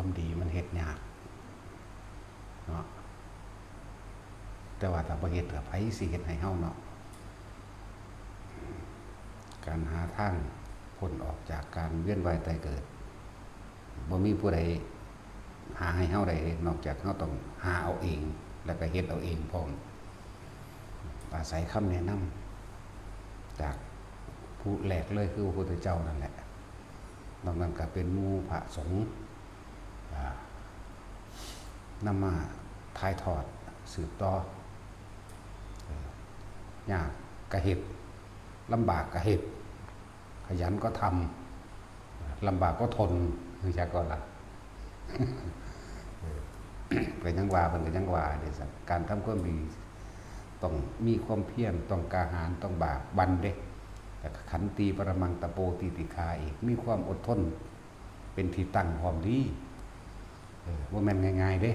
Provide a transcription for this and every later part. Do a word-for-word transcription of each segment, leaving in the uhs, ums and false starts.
ความดีมันเฮ็ดยากเนาะ แต่ว่าถ้าบ่เฮ็ดก็ไผสิเฮ็ดให้เฮาเนาะ การหาทางพ้นออกจากการเวียนว่ายตายเกิด บ่มีผู้ใดหาให้เฮาได้เด้ นอกจากเฮาต้องหาเอาเอง แล้วก็เฮ็ดเอาเองพร้อม อาศัยคำแนะนำจากผู้แรกเลยคือพระพุทธเจ้านั่นแหละ นอกนั้นก็เป็นหมู่พระสงฆ์ อ่า นำมาถ่ายทอดสืบต่อ เออ ยากก็เฮ็ด ลำบากก็เฮ็ด ขยันก็ทำ ลำบากก็ทน รู้จักก็ล่ะ เออ ก็ยังว่า เพิ่นก็ยังว่าเด้ซั่น การทำความดี ต้องมีความเพียร ต้องกล้าหาญ ต้องบากบั่นเด้ แล้วก็ขันติปรมังตะโปติติขาอีก มีความอดทน เป็นที่ตั้งพร้อมดี เออ บ่แม่นง่ายๆเด้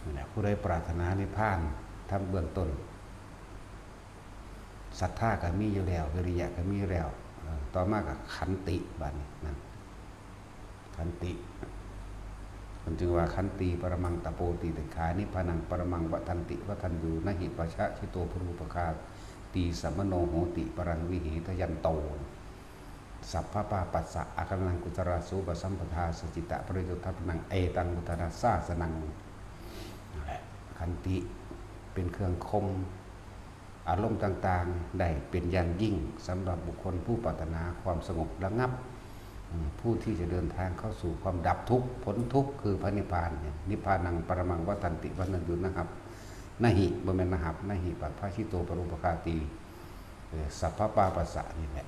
นั่นแหละ ผู้ใดปรารถนานิพพาน ทำเบื้องต้น ศรัทธาก็มีอยู่แล้ว วิริยะก็มีอยู่แล้ว เออ ต่อมาก็ขันติ บัดนี้นั่น ขันติ มันจึงว่า "ขันติปรมังตะโปติติขา นิพพานังปรมังวัฏฏันติ วัฏฏัญญู นะหิปัชชะจิโตปรูปคาตี สมโนโหติ ปรังวิหิทะยันโต สัพพะปาปัสสะอะกะนัง กุศลาสูปสัมปทา สจิตะปริโยทัพพนัง เอตังพุทธานาสาสนัง" นั่นแหละ ขันติเป็นเครื่องข่ม อารมณ์ต่างๆ ได้เป็นอย่างยิ่งสำหรับบุคคลผู้ปรารถนาความสงบระงับ อืม ผู้ที่จะเดินทางเข้าสู่ความดับทุกข์ พ้นทุกข์คือพระนิพพานเนี่ย "นิพพานังปรมังวัฏฏันติ วัฏฏัญญู นะหับ นะหิ" บ่แม่นนะหับ "นะหิปัชชะจิโตปรูปคาตี เออ สัพพะปาปัสสะ" นี่แหละ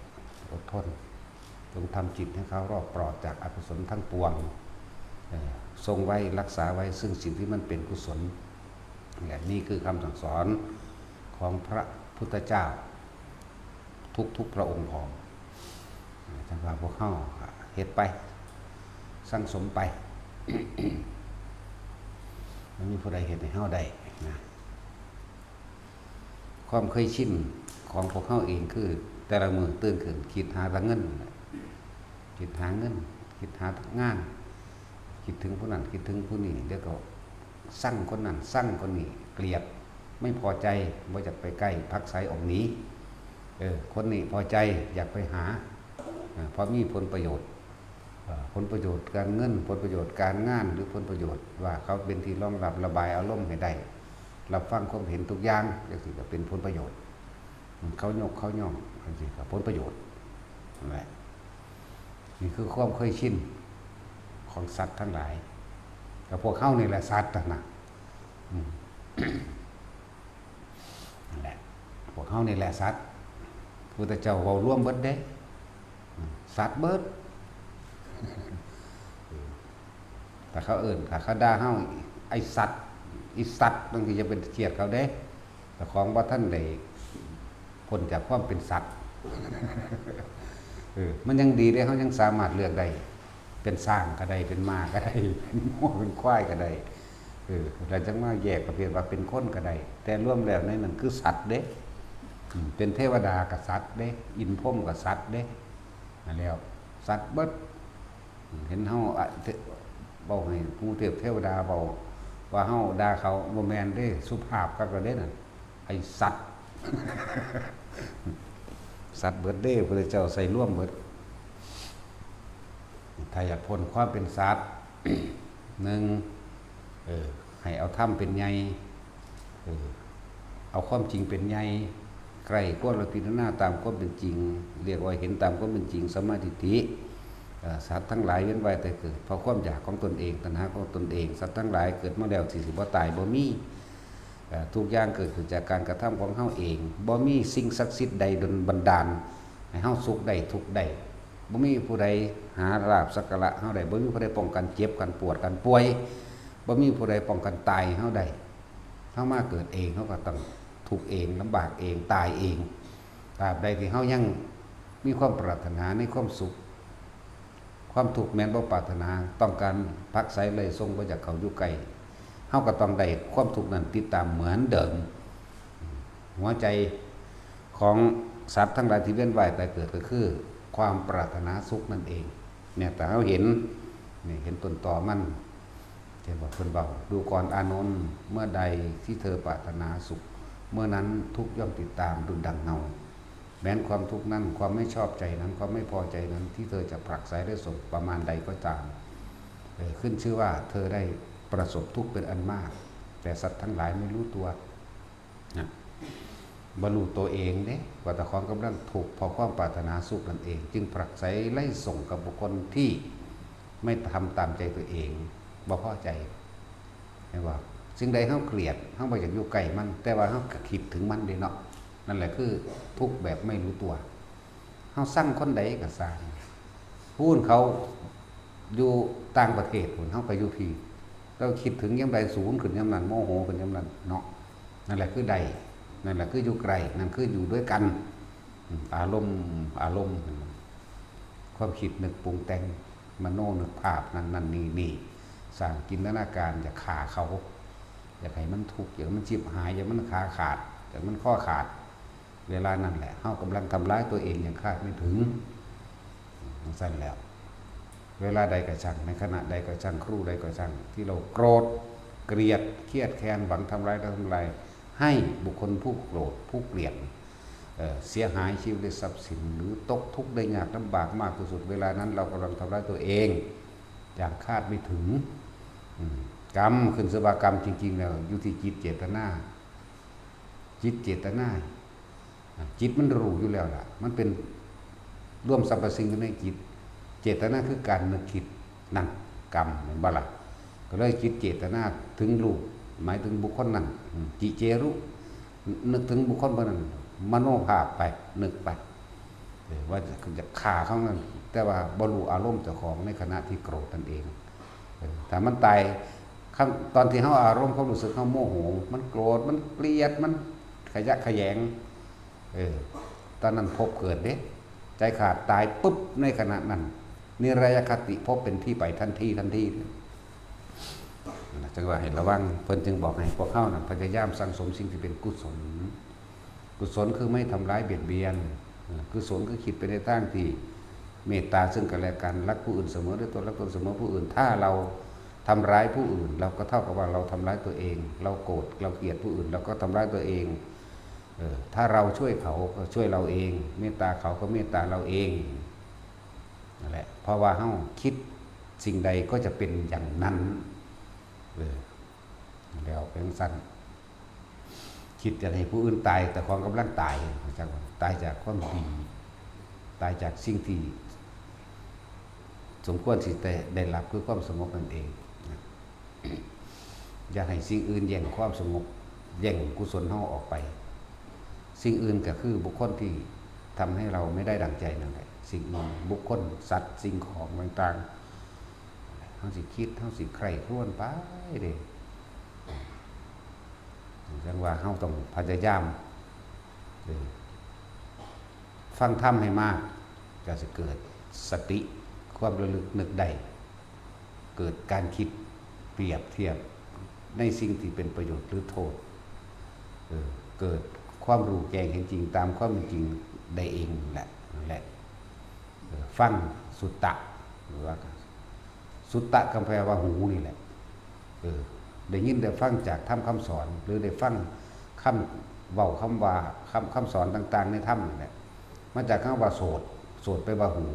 อดทน จงทำจิตให้เขารอบปลอดจากอกุศลทั้งปวง เออ ทรงไว้รักษาไว้ซึ่งสิ่งที่มันเป็นกุศล และนี่คือคำสั่งสอนของพระพุทธเจ้า ทุกๆพระองค์พร้อม จังว่าพวกเฮาก็เฮ็ดไป สั่งสมไป มันมีผู้ใดเฮ็ดให้เฮาได้นะ ความเคยชินของพวกเฮาเองคือแต่ละมื้อตื่นขึ้นคิดหาแต่เงินนั่นแหละ คิดหาเงิน คิดหางาน คิดถึงผู้นั้น คิดถึงผู้นี้ เดี๋ยวก็ซังคนนั้น ซังคนนี้ เกลียด ไม่พอใจ บ่อยากไปใกล้ ผลักไสออกหนี เออ คนนี้พอใจ อยากไปหา อ่า เพราะมีผลประโยชน์ เอ่อ ผลประโยชน์การเงิน ผลประโยชน์การงาน หรือผลประโยชน์ว่าเขาเป็นที่รองรับระบายอารมณ์ให้ได้ รับฟังความเห็นทุกอย่าง จังซี้ก็เป็นผลประโยชน์ เขายกเขาย่อง จังซี้ก็ผลประโยชน์ นั่นแหละ นี่คือความเคยชินของสัตว์ทั้งหลาย ก็พวกเฮานี่แหละสัตว์นั่นน่ะ อืม นั่นแหละ พวกเฮานี่แหละสัตว์ พุทธเจ้าเว้ารวมเบิดเด้ อืม สัตว์เบิด ถ้าเขาเอิ้น ถ้าเขาด่าเฮา "ไอ้สัตว์ อีสัตว์" บางทีจะเป็นเกียรติเขาเด้ เจ้าของบ่ทันได้พ้นจากความเป็นสัตว์ เออ มันยังดีเด้ เฮายังสามารถเลือกได้ เป็นช้างก็ได้ เป็นม้าก็ได้ เป็นงัว เป็นควายก็ได้ เออ แล้วจั่งมาแยกประเภทว่าเป็นคนก็ได้ แต่รวมแล้วในนั้นคือสัตว์เด้ อืม เป็นเทวดาก็สัตว์เด้ อินทร์พรหมก็สัตว์เด้ นั่นแล้ว สัตว์เบิด เห็นเฮา อะ เท- เว้าให้หมู่เทพเทวดาเว้าว่าเฮาด่าเขา บ่แม่นเด้ สุภาพคักแล้วเด้นั่น ไอ้สัตว์ สัตว์เบิดเด้ พระเจ้าใส่รวมเบิด ถ้าอยากพ้นความเป็นสัตว์ หนึ่ง เออ ให้เอาธรรมเป็นใหญ่ เออ เอาความจริงเป็นใหญ่ ใคร่ครวญและพิจารณาตามความเป็นจริง เรียกว่าเห็นตามความเป็นจริง สัมมาทิฏฐิ เอ่อ สัตว์ทั้งหลายเวียนว่ายตายเกิด เพราะความอยากของตนเอง ตัณหาของตนเอง สัตว์ทั้งหลายเกิดมาแล้วสิ สิบ่ตายบ่มี เอ่อ ทุกอย่างเกิดขึ้นจากการกระทำของเฮาเอง บ่มีสิ่งศักดิ์สิทธิ์ใดดลบันดาลให้เฮาสุขได้ทุกข์ได้ บ่มีผู้ใดหาลาภสักการะเฮาได้ บ่มีผู้ใดป้องกันเจ็บกันปวดกันป่วย บ่มีผู้ใดป้องกันตายเฮาได้ เฮามาเกิดเอง เฮาก็ต้องทุกข์เอง ลำบากเอง ตายเอง ตราบใดที่เฮายังมีความปรารถนาในความสุข ความทุกข์แม่นบ่ปรารถนา ต้องการผลักไสไล่ส่ง บ่อยากเข้าอยู่ใกล้ เฮาก็ต้องได้ความทุกข์นั้นติดตามเหมือนเดิม หัวใจของสัตว์ทั้งหลายที่เวียนว่ายตายเกิดก็คือความปรารถนาสุขนั่นเอง เนี่ย ถ้าเฮาเห็น นี่เห็นต้นตอมัน เห็นบ่ เพิ่นเว้า ดูก่อนอานนท์ เมื่อใดที่เธอปรารถนาสุข เมื่อนั้นทุกข์ย่อมติดตามดุจดังเงา แม้นความทุกข์นั้น ความไม่ชอบใจนั้น ความไม่พอใจนั้น ที่เธอจะผลักไสและส่งประมาณใดก็ตาม เออ ขึ้นชื่อว่าเธอได้ประสบทุกข์เป็นอันมาก แต่สัตว์ทั้งหลายไม่รู้ตัว นะ บ่ฮู้ตัวเองเด้ ว่าเจ้าของกำลังทุกข์เพราะความปรารถนาสุขนั่นเอง จึงผลักไสไล่ส่งกับบุคคลที่ไม่ทำตามใจตัวเอง บ่พอใจ เห็นบ่ สิ่งใดเฮาเกลียด เฮาบ่อยากอยู่ใกล้มัน แต่ว่าเฮาก็คิดถึงมันเด้เนาะ นั่นแหละคือทุกข์แบบไม่รู้ตัว เฮาซังคนใดก็ซ่าง พู้นเขาอยู่ต่างประเทศพู้น เฮาก็อยู่พี้ เราคิดถึงยามใด สูนขึ้นยามนั้น โมโหขึ้นยามนั้นเนาะ นั่นแหละคือได้ นั่นแหละคืออยู่ใกล้ นั่นคืออยู่ด้วยกัน อืม อารมณ์ อารมณ์ ความคิดนึกปรุงแต่ง มโนนึกภาพ นั่นนั่นนี่นี่ สร้างจินตนาการ อยากฆ่าเขา อยากให้มันทุกข์ อยากให้มันชิบหาย อยากให้มันขาขาด อยากให้มันคอขาด เวลานั้นแหละ เฮากำลังทำร้ายตัวเองอย่างคาดไม่ถึง จั่งซั้นแล้ว เวลาใดก็ช่าง ในขณะใดก็ช่าง ครู่ใดก็ช่าง ที่เราโกรธ เกลียด เครียดแค้น หวังทำร้าย ทำลาย ให้บุคคลผู้โกรธ ผู้เกลียด เอ่อ เสียหายชีวิตและทรัพย์สิน หรือตกทุกข์ได้ยากลำบากมากที่สุด เวลานั้นเรากำลังทำร้ายตัวเอง อย่างคาดไม่ถึง อืม กรรม ขึ้นชื่อว่ากรรมจริงๆแล้ว อยู่ที่จิตเจตนา จิตเจตนา อ่ะ จิตมันรู้อยู่แล้วล่ะ มันเป็นรวมสรรพสิ่งอยู่ในจิต เจตนาคือการนึกคิด นั่นกรรม แม่นบ่ล่ะ ก็เลยจิตเจตนาถึงรูป หมายถึงบุคคลนั้น อืม จิเจรุ นึกถึงบุคคลผู้นั้น มโนภาพไป นึกไป เออ ว่าจะ จะฆ่าเขานั่น แต่ว่าบ่รู้อารมณ์เจ้าของในขณะที่โกรธนั่นเอง เออ ถ้ามันตาย คำ ตอนที่เฮาอารมณ์ความรู้สึกเฮาโมโห มันโกรธ มันเกลียด มันขยะแขยง เออ ตอนนั้นภพเกิดเด้ ใจขาดตายปุ๊บ ในขณะนั้น นิรยคติภพเป็นที่ไปทันทีทันที นั่นล่ะ จั่งว่าให้ระวัง เพิ่นจึงบอกให้พวกเฮานั่นพยายามสั่งสมสิ่งที่เป็นกุศล กุศลคือไม่ทำร้ายเบียดเบียน เออ กุศลคือคิดไปในทางที่เมตตาซึ่งกันและกัน รักผู้อื่นเสมอด้วยตน รักตนเสมอผู้อื่น ถ้าเราทำร้ายผู้อื่น เราก็เท่ากับว่าเราทำร้ายตัวเอง เราโกรธ เราเกลียดผู้อื่น เราก็ทำร้ายตัวเอง เออ ถ้าเราช่วยเขา ก็ช่วยเราเอง เมตตาเขา ก็เมตตาเราเอง นั่นแหละ เพราะว่าเฮาคิดสิ่งใดก็จะเป็นอย่างนั้น เออ แล้วเป็นจั่งซั้น คิดจะให้ผู้อื่นตาย แต่ของกำลังตาย จั่งว่า ตายจากความดี ตายจากสิ่งที่สมควรสิได้ ได้รับ คือความสงบนั่นเอง อย่าให้สิ่งอื่นแย่งความสงบ แย่งกุศลเฮาออกไป สิ่งอื่นก็คือบุคคลที่ทำให้เราไม่ได้ดังใจนั่นแหละ สิ่งอื่น บุคคล สัตว์ สิ่งของต่างๆ เฮาสิคิด เฮาสิใคร่ครวญไปเด้ จั่งว่าเฮาต้องพยายาม เออ ฟังธรรมให้มาก ก็สิเกิดสติ ความระลึกนึกได้ เกิดการคิดเปรียบเทียบในสิ่งที่เป็นประโยชน์หรือโทษ เออ เกิดความรู้แจ้งเห็นจริงตามความเป็นจริงได้เองนั่นแหละ นั่นแหละ เออ ฟังสุตตะ หรือว่า สุตตะก็แปลว่าหูนี่แหละ เออ ได้ยินได้ฟังจากธรรมคำสอน หรือได้ฟังคำเว้าคำว่า คำ คำสอนต่างๆในธรรมนี่แหละ มาจากคำว่าโสต โสตแปลว่าหู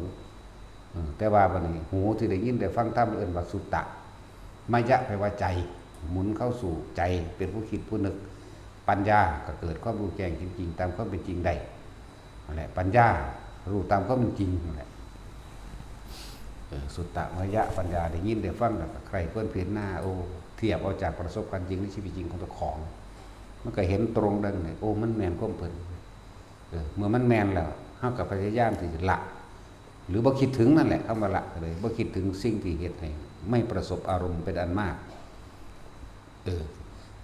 เออ แต่ว่าบัดนี้หูที่ได้ยินได้ฟังธรรมเอิ้นว่าสุตตะ มยะแปลว่าใจ หมุนเข้าสู่ใจ เป็นผู้คิดผู้นึก ปัญญาก็เกิดความรู้แจ้งเห็นจริงตามความเป็นจริงได้ นั่นแหละ ปัญญา รู้ตามความเป็นจริงนั่นแหละ เออ สุตตะมยะปัญญา ได้ยินได้ฟังแล้วก็ใคร่ครวญพิจารณา โอ้ เทียบเอาจากประสบการณ์จริงในชีวิตจริงของเจ้าของ มันก็เห็นตรงดังเลย โอ้ มันแม่นความเพิ่น เออ เมื่อมันแม่นแล้ว เฮาก็พยายามที่จะละ หรือบ่คิดถึงนั่นแหละ คำว่าละก็เลย บ่คิดถึงสิ่งที่เฮ็ดให้ไม่ประสบอารมณ์เป็นอันมาก เออ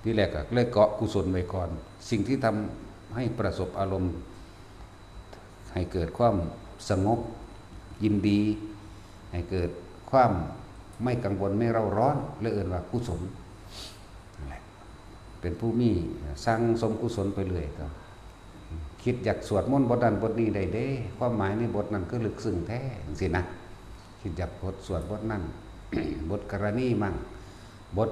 ทีแรกก็เลยเกาะกุศลไว้ก่อน สิ่งที่ทำให้ประสบอารมณ์ ให้เกิดความสงบ ยินดี ให้เกิดความไม่กังวลไม่เร่าร้อน และเอิ้นว่ากุศล นั่นแหละ เป็นผู้มี สั่งสมกุศลไปเรื่อยก็ คิดอยากสวดมนต์บทนั้นบทนี้ได้เด้ ความหมายในบทนั้นคือลึกซึ้งแท้ จั่งซี้นะ คิดอยากบทสวดบทนั้น บทกรณีมั่ง บท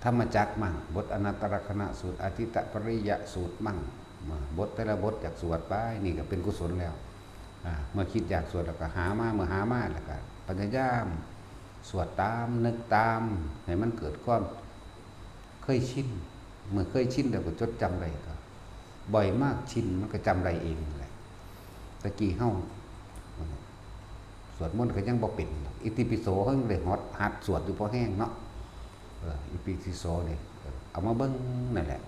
ธรรมจักรมั่ง บทอนัตตลักษณสูตร อทิตตปริยสูตรมั่ง บทแต่ละบทอยากสวดไป นี่ก็เป็นกุศลแล้ว อ่า เมื่อคิดอยากสวดแล้วก็หามา เมื่อหามาแล้วก็พยายามสวดตาม นึกตาม ให้มันเกิดความเคยชิน เมื่อเคยชินแล้วก็จดจำได้ก็ บ่อยมากชินมันก็จำได้เองนั่นแหละ ตะกี้เฮา สวดมนต์ก็ยังบ่เป็น อิติปิโสเฮายังได้หัด หัดสวดอยู่พอแฮงเนาะ เออ อิติปิโสนี่ เออ เอามาเบิ่งนั่นแหละ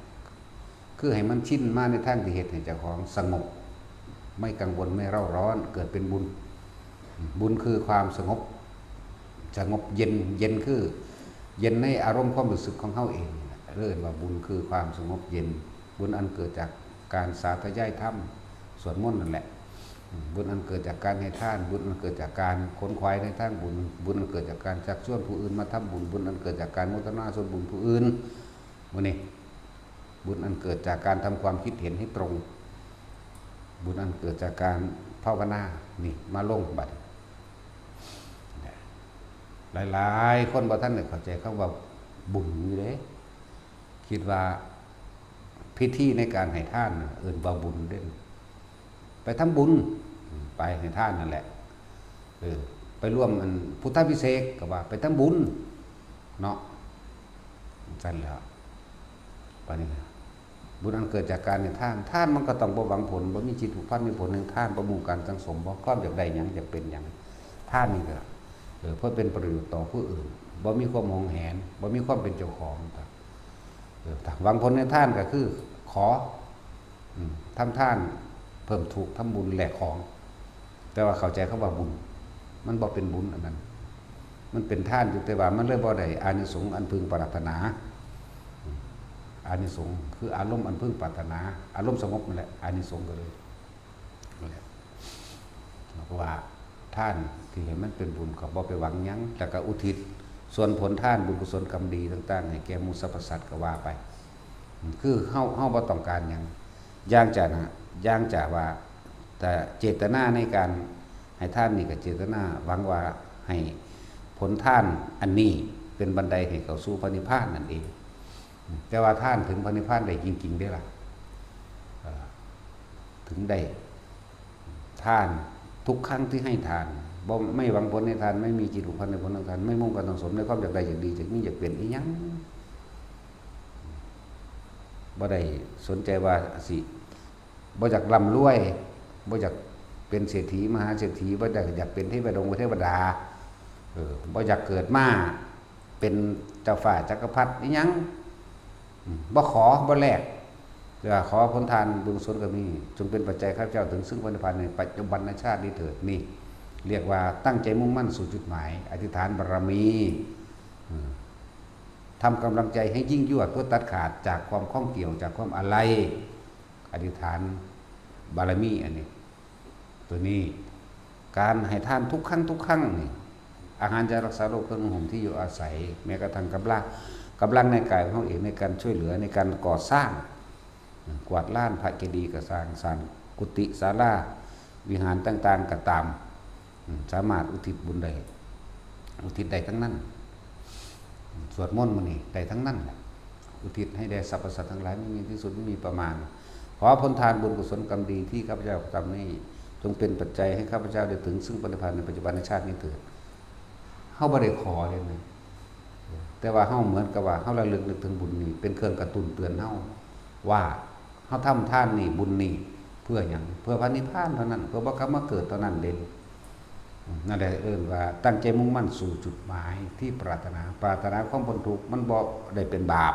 คือให้มันชินมาในทางที่เฮ็ดให้เจ้าของสงบ ไม่กังวล ไม่เร่าร้อน เกิดเป็นบุญ บุญคือความสงบ สงบเย็น เย็นคือ เย็นในอารมณ์ความรู้สึกของเฮาเองนั่นแหละ เรียกว่าบุญคือความสงบเย็น บุญอันเกิดจากการสาธยายธรรม สวดมนต์นั่นแหละ บุญอันเกิดจากการให้ทาน บุญอันเกิดจากการขนขวายในทางบุญ บุญอันเกิดจากการชักชวนผู้อื่นมาทำบุญ บุญอันเกิดจากการโมทนาส่วนบุญผู้อื่น มื้อนี้ บุญอันเกิดจากการทำความคิดเห็นให้ตรง บุญอันเกิดจากการภาวนา นี่ มาลงบัดนี้ หลายๆคนบ่ทันได้เข้าใจคำว่าบุญอยู่เด้ คิดว่าพิธีในการให้ทานน่ะเอิ้นว่าบุญเด้ ไปทำบุญ ไปให้ทานนั่นแหละ เออ ไปร่วมอันพุทธาภิเษกก็ว่าไปทำบุญ เนาะ ซั่นแหล้ว บัดนี้นะ บุญอันเกิดจากการให้ทาน ทานมันก็ต้องบ่หวังผล บ่มีจิตผูกพัน มีผลแห่งทาน บ่มุ่งการสังสม บ่ความอยากได้หยัง อยากเป็นหยัง ทานนี่ก็ เออ เพื่อเป็นประโยชน์ต่อผู้อื่น บ่มีความหวงแหน บ่มีความเป็นเจ้าของ เออ ถ้าหวังผลในทานก็คือขอ อืม ทำทาน เพิ่มทุกข์ ทำบุญแลกของ แต่ว่าเข้าใจคำว่าบุญ มันบ่เป็นบุญอันนั้น มันเป็นทานอยู่ แต่ว่ามันเลยบ่ได้อานิสงส์อันพึงปรารถนา อืม อานิสงส์คืออารมณ์อันพึงปรารถนา อารมณ์สงบนั่นแหละ อานิสงส์ก็เลย นั่นแหละ เพราะว่าทานที่ให้มันเป็นบุญก็บ่ไปหวังหยัง แล้วก็อุทิศส่วนผลทานบุญกุศลกรรมดีต่างๆ ให้แก่หมู่สรรพสัตว์ก็ว่าไป คือเฮา เฮาบ่ต้องการหยัง อย่างจะนะ อย่างจะว่า แต่เจตนาในการให้ทานนี่ก็เจตนาหวังว่าให้ผลทานอันนี้เป็นบันไดให้เข้าสู่พระนิพพานนั่นเอง แต่ว่าทานถึงพระนิพพานได้จริงๆ เด้ล่ะ เอ่อ ถึงได้ ทาน ทุกครั้งที่ให้ทาน บ่ ไม่หวังผลในทาน ไม่มีจิตผูกพันในผลของทาน ไม่มุ่งการสังสมในความอยากได้อยากดี อยากมีอยากเป็นอิหยัง บ่ได้สนใจว่าสิ บ่อยากร่ำรวย บ่อยากเป็นเศรษฐีมหาเศรษฐี บ่ได้อยากเป็นเทวดงเทวดา เออ บ่อยากเกิดมาเป็นเจ้าฟ้าจักรพรรดิอิหยัง อืม บ่ขอ บ่แลก แต่ว่าขอผลทานบุญกุศลก็มี จงเป็นปัจจัยข้าพเจ้าถึงซึ่งพระนิพพานในปัจจุบันชาตินี้เถิด นี่ เรียกว่าตั้งใจมุ่งมั่นสู่จุดหมาย อธิษฐานบารมี อืม ทำกำลังใจให้ยิ่งยวด เพื่อตัดขาดจากความข้องเกี่ยว จากความอาลัย อธิษฐานบารมีอันนี้ ตัวนี้ การให้ทานทุกครั้งทุกครั้งนี่ อาหารยารักษาโรค เครื่องนุ่งห่มที่อยู่อาศัย แม้กระทั่งกำลัง กำลังในกายของเฮาเอง ในการช่วยเหลือ ในการก่อสร้าง กวาดลานพระเจดีย์ก็สร้าง สร้างกุฏิศาลา วิหารต่างๆ ก็ตาม อืม สามารถอุทิศบุญได้ อุทิศได้ทั้งนั้น สวดมนต์มื้อนี้ได้ทั้งนั้นแหละ อุทิศให้แด่สรรพสัตว์ทั้งหลาย ไม่มีที่สุด ไม่มีประมาณ ขอผลทานบุญกุศลกรรมดีที่ข้าพเจ้าทำนี้ จงเป็นปัจจัยให้ข้าพเจ้าได้ถึงซึ่งพระนิพพานในปัจจุบันชาตินี้เถิด เฮาบ่ได้ขอเลยนะ แต่ว่าเฮาเหมือนกับว่าเฮาระลึกนึกถึงบุญนี้ เป็นเครื่องกระตุ้นเตือนเฮาว่าเฮาทำทานนี่ บุญนี่ เพื่อหยัง เพื่อพระนิพพานเท่านั้น เพื่อบ่กลับมาเกิดเท่านั้นเด้ นั่นแหละเอิ้นว่าตั้งใจมุ่งมั่นสู่จุดหมายที่ปรารถนา ปรารถนาความพ้นทุกข์ มันบ่ได้เป็นบาป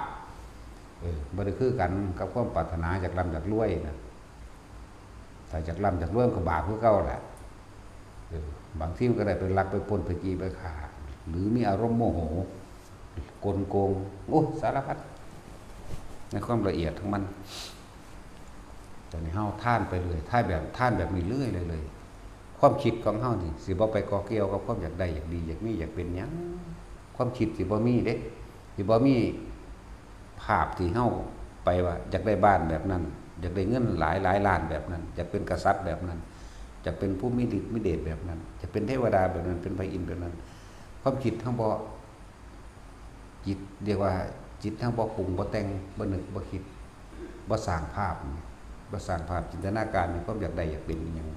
เออ บ่ได้คือกันกับความปรารถนาอยากร่ำอยากรวยนะ ถ้าอยากร่ำอยากรวยมันก็บาปคือเก่าแหละ เออ บางทีมันก็ได้ไปลักไปปล้นไปจี้ไปฆ่า หรือมีอารมณ์โมโห กลโกง โอ้ สารพัด ในความละเอียดของมัน แต่นี่เฮาทานไปเรื่อย ทานแบบ ทานแบบนี้เรื่อยเลยเลย ความคิดของเฮานี่สิบ่ไปก่อเกี่ยวกับความอยากได้อยากดีอยากมีอยากเป็นหยัง ความคิดสิบ่มีเด้ สิบ่มีภาพที่เฮาไปว่าอยากได้บ้านแบบนั้น อยากได้เงินหลายหลายล้านแบบนั้น อยากเป็นกษัตริย์แบบนั้น จะเป็นผู้มีฤทธิ์มีเดชแบบนั้น จะเป็นเทวดาแบบนั้น เป็นพระอินทร์แบบนั้น ความคิดเฮาบ่ จิต เรียกว่าจิตเฮาบ่ปรุงบ่แต่ง บ่นึกบ่คิด บ่สร้างภาพ บ่สร้างภาพจินตนาการในความอยากได้อยากเป็นอีหยัง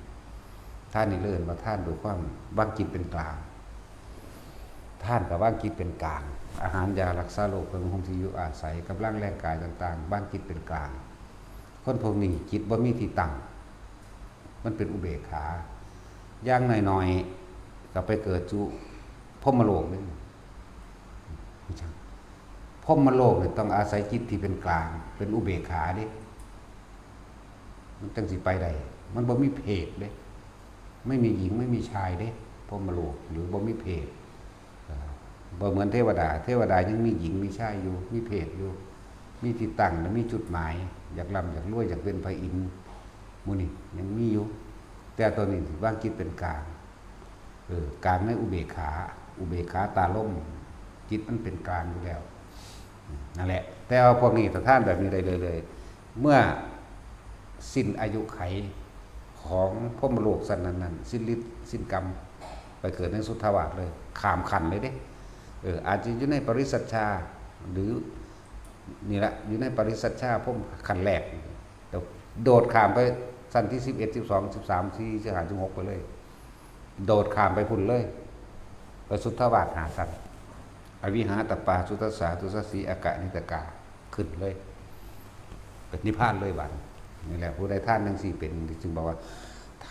ทานนี่เลยว่าทานด้วยความวางจิตเป็นกลาง ทานกับวางจิตเป็นกลาง อาหารยารักษาโรค เครื่องนุ่งห่มที่อยู่อาศัย กำลังแรงกายต่างๆ วางจิตเป็นกลาง คนพวกนี้จิตบ่มีที่ตั้ง มันเป็นอุเบกขา อย่างน้อยๆ ก็ไปเกิดสู่พรหมโลกเลย พรหมโลกเนี่ยต้องอาศัยจิตที่เป็นกลาง เป็นอุเบกขาเด้ มันจังสิไปได้ มันบ่มีเพศเด้ ไม่มีหญิงไม่มีชายเด้ พรหมโลก หรือบ่มีเพศ เอ่อ บ่เหมือนเทวดา เทวดายังมีหญิงมีชายอยู่ มีเพศอยู่ มีที่ตั้งและมีจุดหมาย อยากร่ำอยากรวย อยากเป็นพระอินทร์ หมู่นี้ยังมีอยู่ แต่ตัวนี้สิวางจิตเป็นกลาง เออ กลางในอุเบกขา อุเบกขาตาล่ม จิตมันเป็นกลางอยู่แล้ว นั่นแหละ แต่ว่าพวกนี้ถ้าทานแบบนี้ได้เลยๆ เมื่อสิ้นอายุไขของพรหมโลกชั้นนั้นๆ สิ้นฤทธิ์สิ้นกรรม ไปเกิดในสุทธาวาสเลย ข้ามขั้นเลยเด้ เออ อาจจะอยู่ในปริสัชชา หรือ นี่ละ อยู่ในปริสัชชาพรหมขั้นแรก แต่โดดข้ามไปชั้นที่สิบเอ็ด สิบสอง สิบสาม สี่ สิบห้า สิบหก ไปเลย โดดข้ามไปพุ้นเลย ไปสุทธาวาสห้าชั้น อวิหาตปาสุทัสสา ทุสสี อากนิตกา ขึ้นเลย เป็นนิพพานเลยบัดนี้ นี่แหละ ผู้ใดทานจั่งซี้เป็น จึงบอกว่า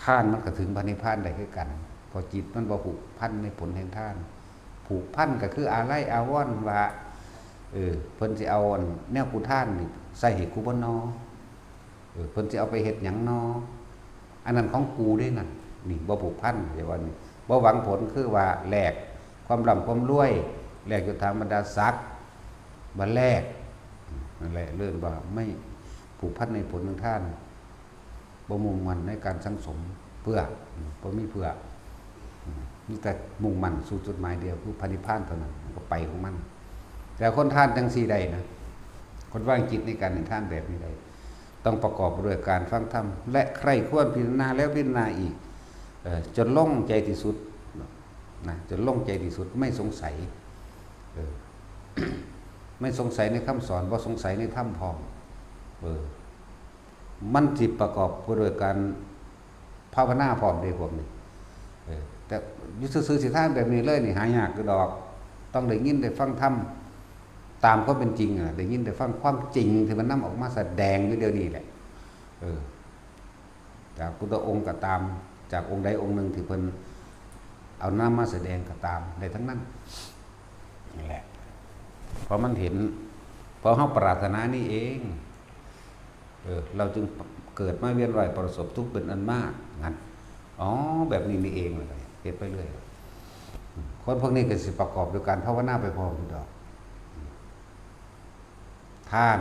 ทานมันก็ถึงพระนิพพานได้คือกัน เพราะจิตมันบ่ผูกพันในผลแห่งทาน ผูกพันก็คืออาลัยอาวรณ์ว่า เออ เพิ่นสิเอาอันแนวกูทานนี่ใส่ให้กูบ่นอ เออ เพิ่นสิเอาไปเฮ็ดหยังนอ อันนั้นของกูเด้นั่น นี่บ่ผูกพัน เดี๋ยวว่านี่ บ่หวังผล คือว่าแลกความร่ำความรวย แลกยศถาบรรดาศักดิ์ บ่แลก นั่นแหละ เรียกว่าไม่ผูกพันในผลของทาน บ่มุ่งมั่นในการสั่งสมเพื่อ บ่มีเพื่อ มีแต่มุ่งมั่นสู่จุดหมายเดียว คือพระนิพพานเท่านั้น ก็ไปของมัน แต่คนทานจั่งซี้ได้นะ คนวางจิตในการให้ทานแบบนี้ได้ ต้องประกอบด้วยการฟังธรรม และใคร่ครวญพิจารณาแล้วพิจารณาอีก เอ่อ จนลงใจที่สุด นะ จนลงใจที่สุด ไม่สงสัย เออ ไม่สงสัยในคำสอน บ่สงสัยในธรรมพร้อม เออ มันสิประกอบไปด้วยการภาวนาพร้อมเด้พวกนี้ เออ แต่อยู่ซื่อๆ สิทานแบบนี้เลยนี่หายากอยู่ดอก ต้องได้ยินได้ฟังธรรมตามความเป็นจริงอะ ได้ยินได้ฟังความจริงที่มันนำออกมาแสดงอยู่เดี๋ยวนี้แหละ เออ จากพุทธองค์ก็ตาม จากองค์ใดองค์หนึ่งที่เพิ่นเอานำมาแสดงก็ตาม ได้ทั้งนั้น นั่นแหละ เพราะมันเห็น เพราะเฮาปรารถนานี่เอง เออ เราจึงเกิดมาเวียนว่ายประสบทุกข์เป็นอันมาก นั่น อ๋อ แบบนี้นี่เอง เฮ็ดไปเรื่อย คนพวกนี้ก็สิประกอบด้วยการภาวนาไปพร้อมอยู่ดอก ทาน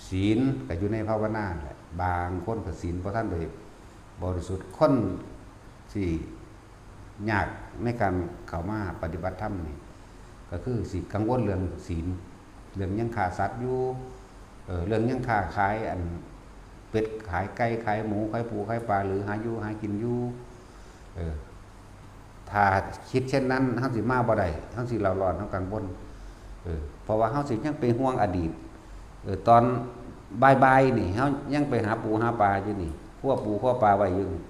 ศีลก็อยู่ในภาวนาแหละ บางคนก็ศีลบ่ทันได้บริสุทธิ์ คนที่ยากในการเข้ามาปฏิบัติธรรมนี่ ก็คือสิกังวลเรื่องศีล เรื่องยังฆ่าสัตว์อยู่ เออ เรื่องยังค้าขายอันเป็ดขายไก่ขายหมูขายปูขายปลา หรือหาอยู่หากินอยู่ เออ ถ้าคิดเช่นนั้น เฮาสิมาบ่ได้ เฮาสิเร่าร้อน เฮากังวล เออ เพราะว่าเฮาสิยังไปห่วงอดีต เออ ตอนบ่ายๆ นี่ เฮายังไปหาปูหาปลาอยู่นี่ ครัวปูครัวปลาไว้อยู่นี่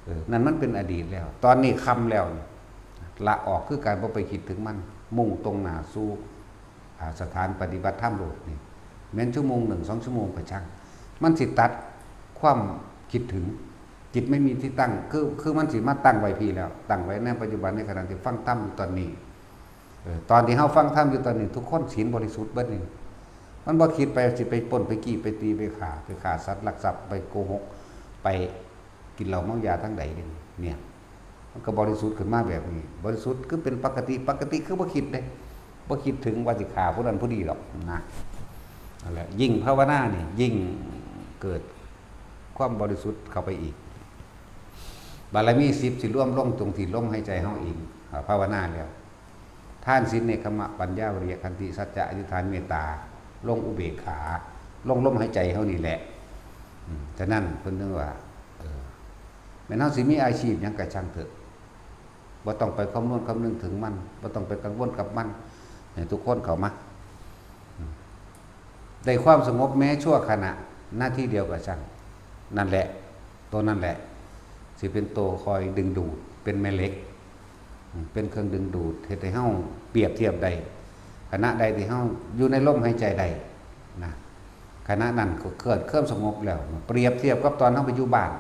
เออ นั่นมันเป็นอดีตแล้ว ตอนนี้ค่ำแล้วนี่ ละออกคือการบ่ไปคิดถึงมัน มุ่งตรงหน้าสู่ อ่า สถานปฏิบัติธรรมโลดนี่ แม่นชั่วโมงหนึ่ง สองชั่วโมงก็ช่าง มันสิตัดความคิดถึง จิตไม่มีที่ตั้ง คือ คือมันสิมาตั้งไว้พี้แล้ว ตั้งไว้ในปัจจุบันในขณะที่ฟังธรรมอยู่ตอนนี้ เออ ตอนที่เฮาฟังธรรมอยู่ตอนนี้ ทุกคนศีลบริสุทธิ์เบิดนี่ มันบ่คิดไปสิไปปล้นไปจี้ไปตีไปฆ่า ไปฆ่าสัตว์ลักทรัพย์ ไปโกหก ไปกินเหล้าเมายาทางใดเด้ เนี่ย มันก็บริสุทธิ์ขึ้นมาแบบนี้ บริสุทธิ์คือเป็นปกติ ปกติคือบ่คิดเด้ บ่คิดถึงว่าสิฆ่าผู้นั้นผู้นี้ดอกนะ นั่นแหละ ยิ่งภาวนานี่ยิ่งเกิดความบริสุทธิ์เข้าไปอีก บารมีสิบสิรวมลงตรงที่ลมหายใจเฮาเอง อ่า ภาวนาแล้ว ทาน ศีล เนกขัมมะ ปัญญา วิริยะ ขันติ สัจจะ อธิษฐาน เมตตา ลงอุเบกขา ลงลมหายใจเฮานี่แหละ อืม ฉะนั้นเพิ่นถึงว่า เออ แม้นเฮาสิมีอาชีพหยังก็ช่างเถอะ บ่ต้องไปคำนวณคำนึงถึงมัน บ่ต้องไปกังวลกับมัน ให้ทุกคนเข้ามา ได้ความสงบแม้ชั่วขณะ นาทีเดียวก็ช่าง นั่นแหละ ตัวนั่นแหละ สิเป็นตัวคอยดึงดูด เป็นแม่เหล็ก เป็นเครื่องดึงดูด เฮ็ดให้เฮาเปรียบเทียบได้ ขณะใดที่เฮาอยู่ในลมหายใจได้นะ ขณะนั้นก็เกิดความสงบแล้ว เปรียบเทียบกับตอนเฮาไปอยู่บ้าน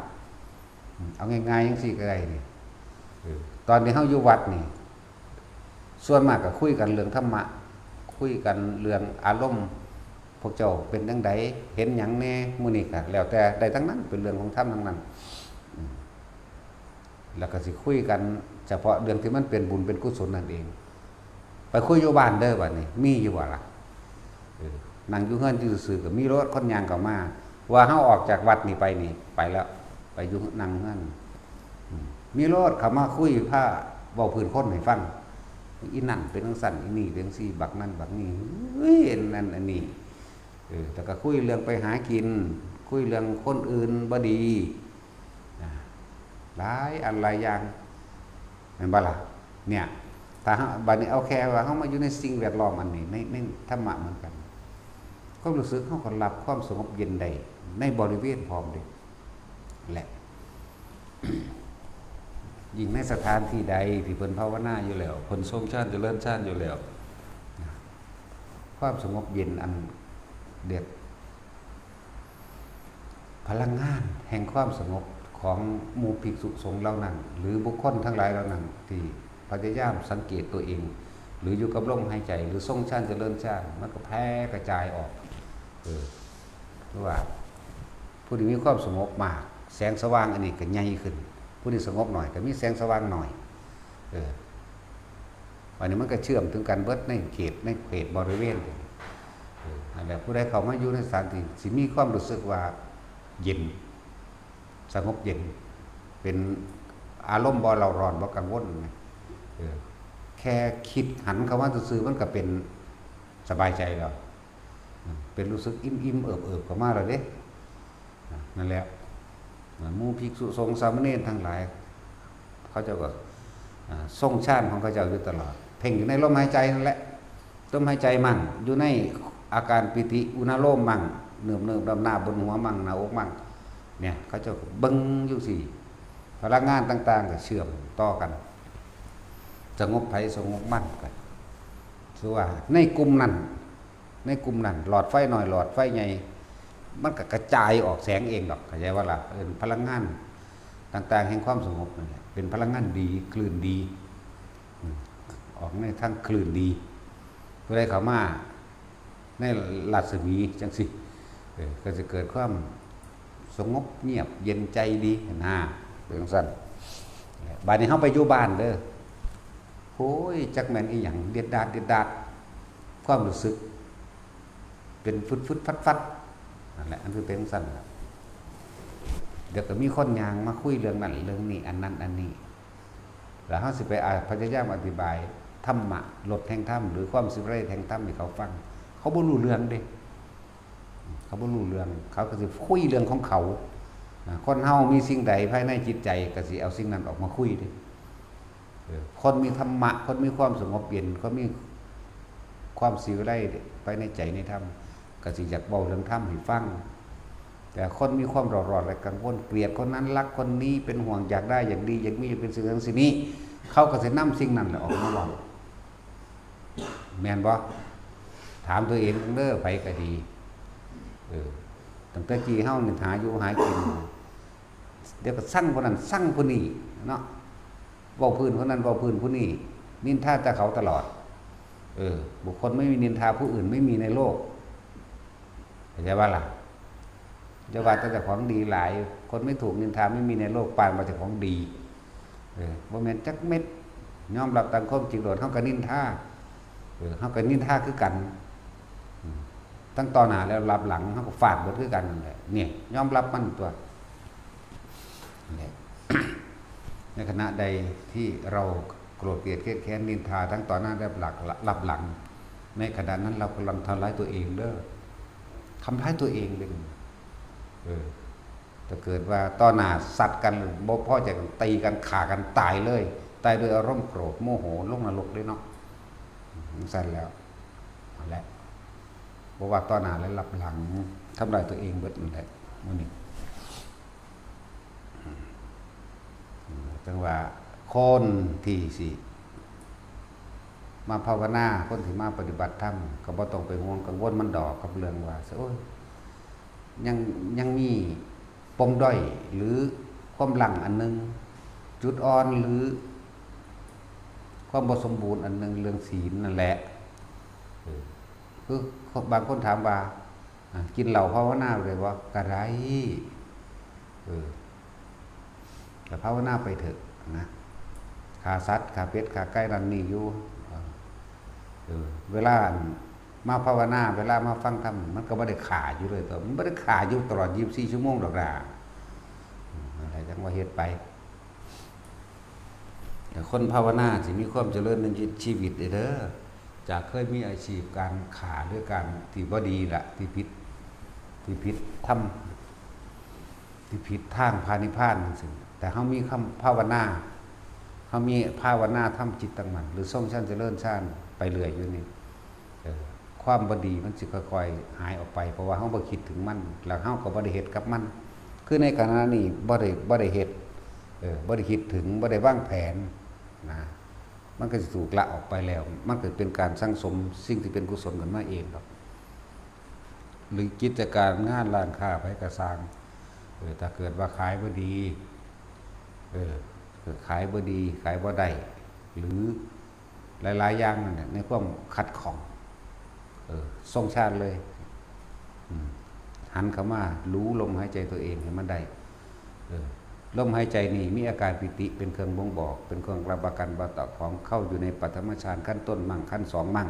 เอาง่ายๆจังซี่ก็ได้นี่ เออ ตอนที่เฮาอยู่วัดนี่ ส่วนมากก็คุยกันเรื่องธรรมะ คุยกันเรื่องอารมณ์ พวกเจ้าเป็นจั่งใด เห็นหยังแหน่ มื้อนี้ก็แล้วแต่ ได้ทั้งนั้น เป็นเรื่องของธรรมทั้งนั้น อืม แล้วก็สิคุยกันเฉพาะเรื่องที่มันเป็นบุญเป็นกุศลนั่นเอง ไปคุยอยู่บ้านเด้อบัดนี้ มีอยู่บ่ล่ะ เออ นั่งอยู่เฮือนซื่อๆก็มีโลด คนย่างเข้ามา ว่าเฮาออกจากวัดนี่ไปนี่ ไปแล้ว ไปอยู่นั่งเฮือน อืม มีโลดเข้ามาคุย พาเว้าพื้นคนให้ฟัง อีนั่นเป็นจั่งซั้น อีนี่เป็นจั่งซี่ บักนั่นบักนี่ เฮ้ย อันนั้นอันนี้ เออ แล้วก็คุยเรื่องไปหากิน คุยเรื่องคนอื่นบ่ดี นะ หลายอันหลายอย่าง แม่นบ่ล่ะ เนี่ย ถ้าเฮา บัดนี้เอาแค่ว่าเฮามาอยู่ในสิ่งแวดล้อมอันนี้ ใน ในธรรมะเหมือนกัน ความรู้สึกเฮาก็รับความสงบเย็นได้ ในบริเวณพร้อมเด้ และ ยิ่งในสถานที่ใดที่เพิ่นภาวนาอยู่แล้ว เพิ่นทรงฌานเจริญฌานอยู่แล้ว ความสงบเย็นอันเรียก พลังงานแห่งความสงบของหมู่ภิกษุสงฆ์เหล่านั้น หรือบุคคลทั้งหลายเหล่านั้น ที่พยายามสังเกตตัวเอง หรืออยู่กับลมหายใจ หรือทรงฌานเจริญฌาน มันก็แผ่กระจายออก เออ เพราะว่าผู้ที่มีความสงบมาก แสงสว่างอันนี้ก็ใหญ่ขึ้น ผู้ที่สงบหน่อยก็มีแสงสว่างหน่อย เออ อันนี้มันก็เชื่อมถึงกันเบิดในเขต ในเขตบริเวณ เออ นั่นแหละ ผู้ใดเข้ามาอยู่ในสถานที่ สิมีความรู้สึกว่าเย็น สงบเย็น เป็นอารมณ์บ่เร่าร้อน บ่กังวลนะ เออ แค่คิดหันเข้ามาซื่อๆ มันก็เป็นสบายใจแล้ว เป็นรู้สึกอิ่มๆ เอิบๆ เข้ามาแล้วเด้ นั่นแหละ หมู่ภิกษุสงฆ์สามเณรทั้งหลาย เขาเจ้าก็ อ่า ทรงฌานของเขาเจ้าอยู่ตลอด เพ่งอยู่ในลมหายใจนั่นแหละ ลมหายใจมั่ง อยู่ในอาการปีติอุณาโลมมั่ง เนิบๆ ดำหน้าบนหัวมั่ง หน้าอกมั่ง เนี่ย เขาเจ้าก็เบิ่งอยู่สิ พลังงานต่างๆ ก็เชื่อมต่อกัน สงบไผสงบมันกัน คือว่าในกลุ่มนั้น ในกลุ่มนั้น หลอดไฟน้อย หลอดไฟใหญ่ มันก็กระจายออกแสงเองดอก เข้าใจบ่ล่ะ เอิ้นพลังงานต่างๆ แห่งความสงบนั่นแหละ เป็นพลังงานดี คลื่นดี อืม ออกในทางคลื่นดี ผู้ใดเข้ามาในรัศมีจั่งซี้ เออ ก็จะเกิดความสงบเงียบเย็นใจดีนะ เป็นจั่งซั้น บัดนี้เฮาไปอยู่บ้านเด้อ โอ้ย จักแม่นอีหยัง เด็ดดาด เด็ดดาด ความรู้สึก เป็นฟึดๆ ฟัดๆ นั่นแหละ อันคือเป็นจั่งซั้นล่ะ เดี๋ยวก็มีคนย่างมาคุยเรื่องนั้นเรื่องนี้ อันนั้นอันนี้ แล้วเฮาสิไป อ่า พยายามอธิบายธรรมะ รสแห่งธรรม หรือความสิวิไลแห่งธรรมให้เขาฟัง เขาบ่รู้เรื่องเด้ เขาบ่รู้เรื่อง เขาก็สิคุยเรื่องของเขา อ่า คนเฮามีสิ่งใดภายในจิตใจ ก็สิเอาสิ่งนั้นออกมาคุยเด้ เออ คนมีธรรมะ คนมีความสงบเย็น คนมีความสิวิไลภายในใจในธรรม ก็สิอยากเว้าเรื่องธรรมให้ฟัง แต่คนมีความเร่าร้อนและกังวล เกลียดคนนั้น รักคนนี้ เป็นห่วง อยากได้ อยากดี อยากมี อยากเป็นสิ่งนั้นสิ่งนี้ เขาก็สินำสิ่งนั้นแหละออกมาเว้า แม่นบ่ ถามตัวเองเด้อ ไผก็ดี เออ ตั้งแต่กี้เฮานี่หาอยู่หากิน เดี๋ยวก็ซังผู้นั้นซังผู้นี้เนาะ เว้าพื้นผู้นั้นเว้าพื้นผู้นี้ นินทาแต่เขาตลอด เออ บุคคลไม่มีนินทาผู้อื่นไม่มีในโลก เข้าใจบ่ล่ะ อย่าว่าแต่เจ้าของดีหลาย คนไม่ถูกนินทาไม่มีในโลก ปานว่าเจ้าของดี เออ บ่แม่นจักเม็ด ยอมรับตามความจริงโลด เฮาก็นินทา เออ เฮาก็นินทาคือกัน อืม ทั้งต่อหน้าและรับหลัง เฮาก็ฟาดเบิดคือกันนั่นแหละ เนี่ย ยอมรับมันตั๊ว นั่นแหละ ในขณะใดที่เราโกรธเกลียดเครียดแค้นนินทาทั้งต่อหน้าและรับหลัง ในขณะนั้นเรากำลังทำร้ายตัวเองเด้อ ทำร้ายตัวเองเลย เออ ถ้าเกิดว่าต่อหน้าสัตว์กัน บ่พอใจกัน ตีกัน ฆ่ากันตายเลย ตายด้วยอารมณ์โกรธโมโห ลงนรกเลยเนาะ จั่งซั้นแล้ว นั่นแหละ บ่ว่าต่อหน้าและลับหลัง ทำลายตัวเองเบิดนั่นแหละ มื้อนี้ จั่งว่าคนที่สิมาภาวนา คนที่มาปฏิบัติธรรม ก็บ่ต้องไปห่วงกังวลมันดอก กับเรื่องว่า โอ้ย ยัง ยังมีปมด้อย หรือความลังอันหนึ่ง จุดอ่อน หรือความบ่สมบูรณ์อันหนึ่ง เรื่องศีลนั่นแหละ เออ คือบางคนถามว่า อ่ะ กินเหล้าภาวนาได้บ่ ก็ได้ เออ ก็ภาวนาไปเถอะนะ ฆ่าสัตว์ ฆ่าเป็ด ฆ่าไก่ นั่นนี่อยู่ เออ เออ เวลามาภาวนา เวลามาฟังธรรม มันก็บ่ได้ฆ่าอยู่เลย ตัวมันบ่ได้ฆ่าอยู่ตลอดยี่สิบสี่ชั่วโมงดอกนะ อืม นั่นแหละ จั่งว่าเฮ็ดไป แต่คนภาวนาสิมีความเจริญในชีวิตเด้อ จากเคยมีอาชีพการฆ่าหรือการที่บ่ดีละ ที่ผิด ที่ผิดธรรม ที่ผิดทางพระนิพพานจั่งซี้ แต่เฮามีคำภาวนา เฮามีภาวนาทำจิตตั้งมั่น หรือทรงฌานเจริญฌานไปเรื่อยอยู่นี่ เออ ความบ่ดีมันสิค่อยๆหายออกไป เพราะว่าเฮาบ่คิดถึงมัน แล้วเฮาก็บ่ได้เฮ็ดกับมัน คือในขณะนี้บ่ได้ บ่ได้เฮ็ด เออ บ่ได้คิดถึง บ่ได้วางแผนนะ มันก็สิถูกละออกไปแล้ว มันก็เป็นการสั่งสมสิ่งที่เป็นกุศลขึ้นมาเองดอก หรือกิจการงานร้านค้าไผก็ซ่าง เออ ถ้าเกิดว่าขายบ่ดี เออ ขายบ่ดี ขายบ่ได้ หรือหลายๆอย่างนั่นแหละ ในความขัดข้อง เออ ทรงฌานเลย อืม หันเข้ามารู้ลมหายใจตัวเองให้มันได้ เออ ลมหายใจนี่มีอาการปีติเป็นเครื่องบ่งบอก เป็นเครื่องรับประกันว่าเจ้าของเข้าอยู่ในปฐมฌานขั้นต้นมั่ง ขั้นสองมั่ง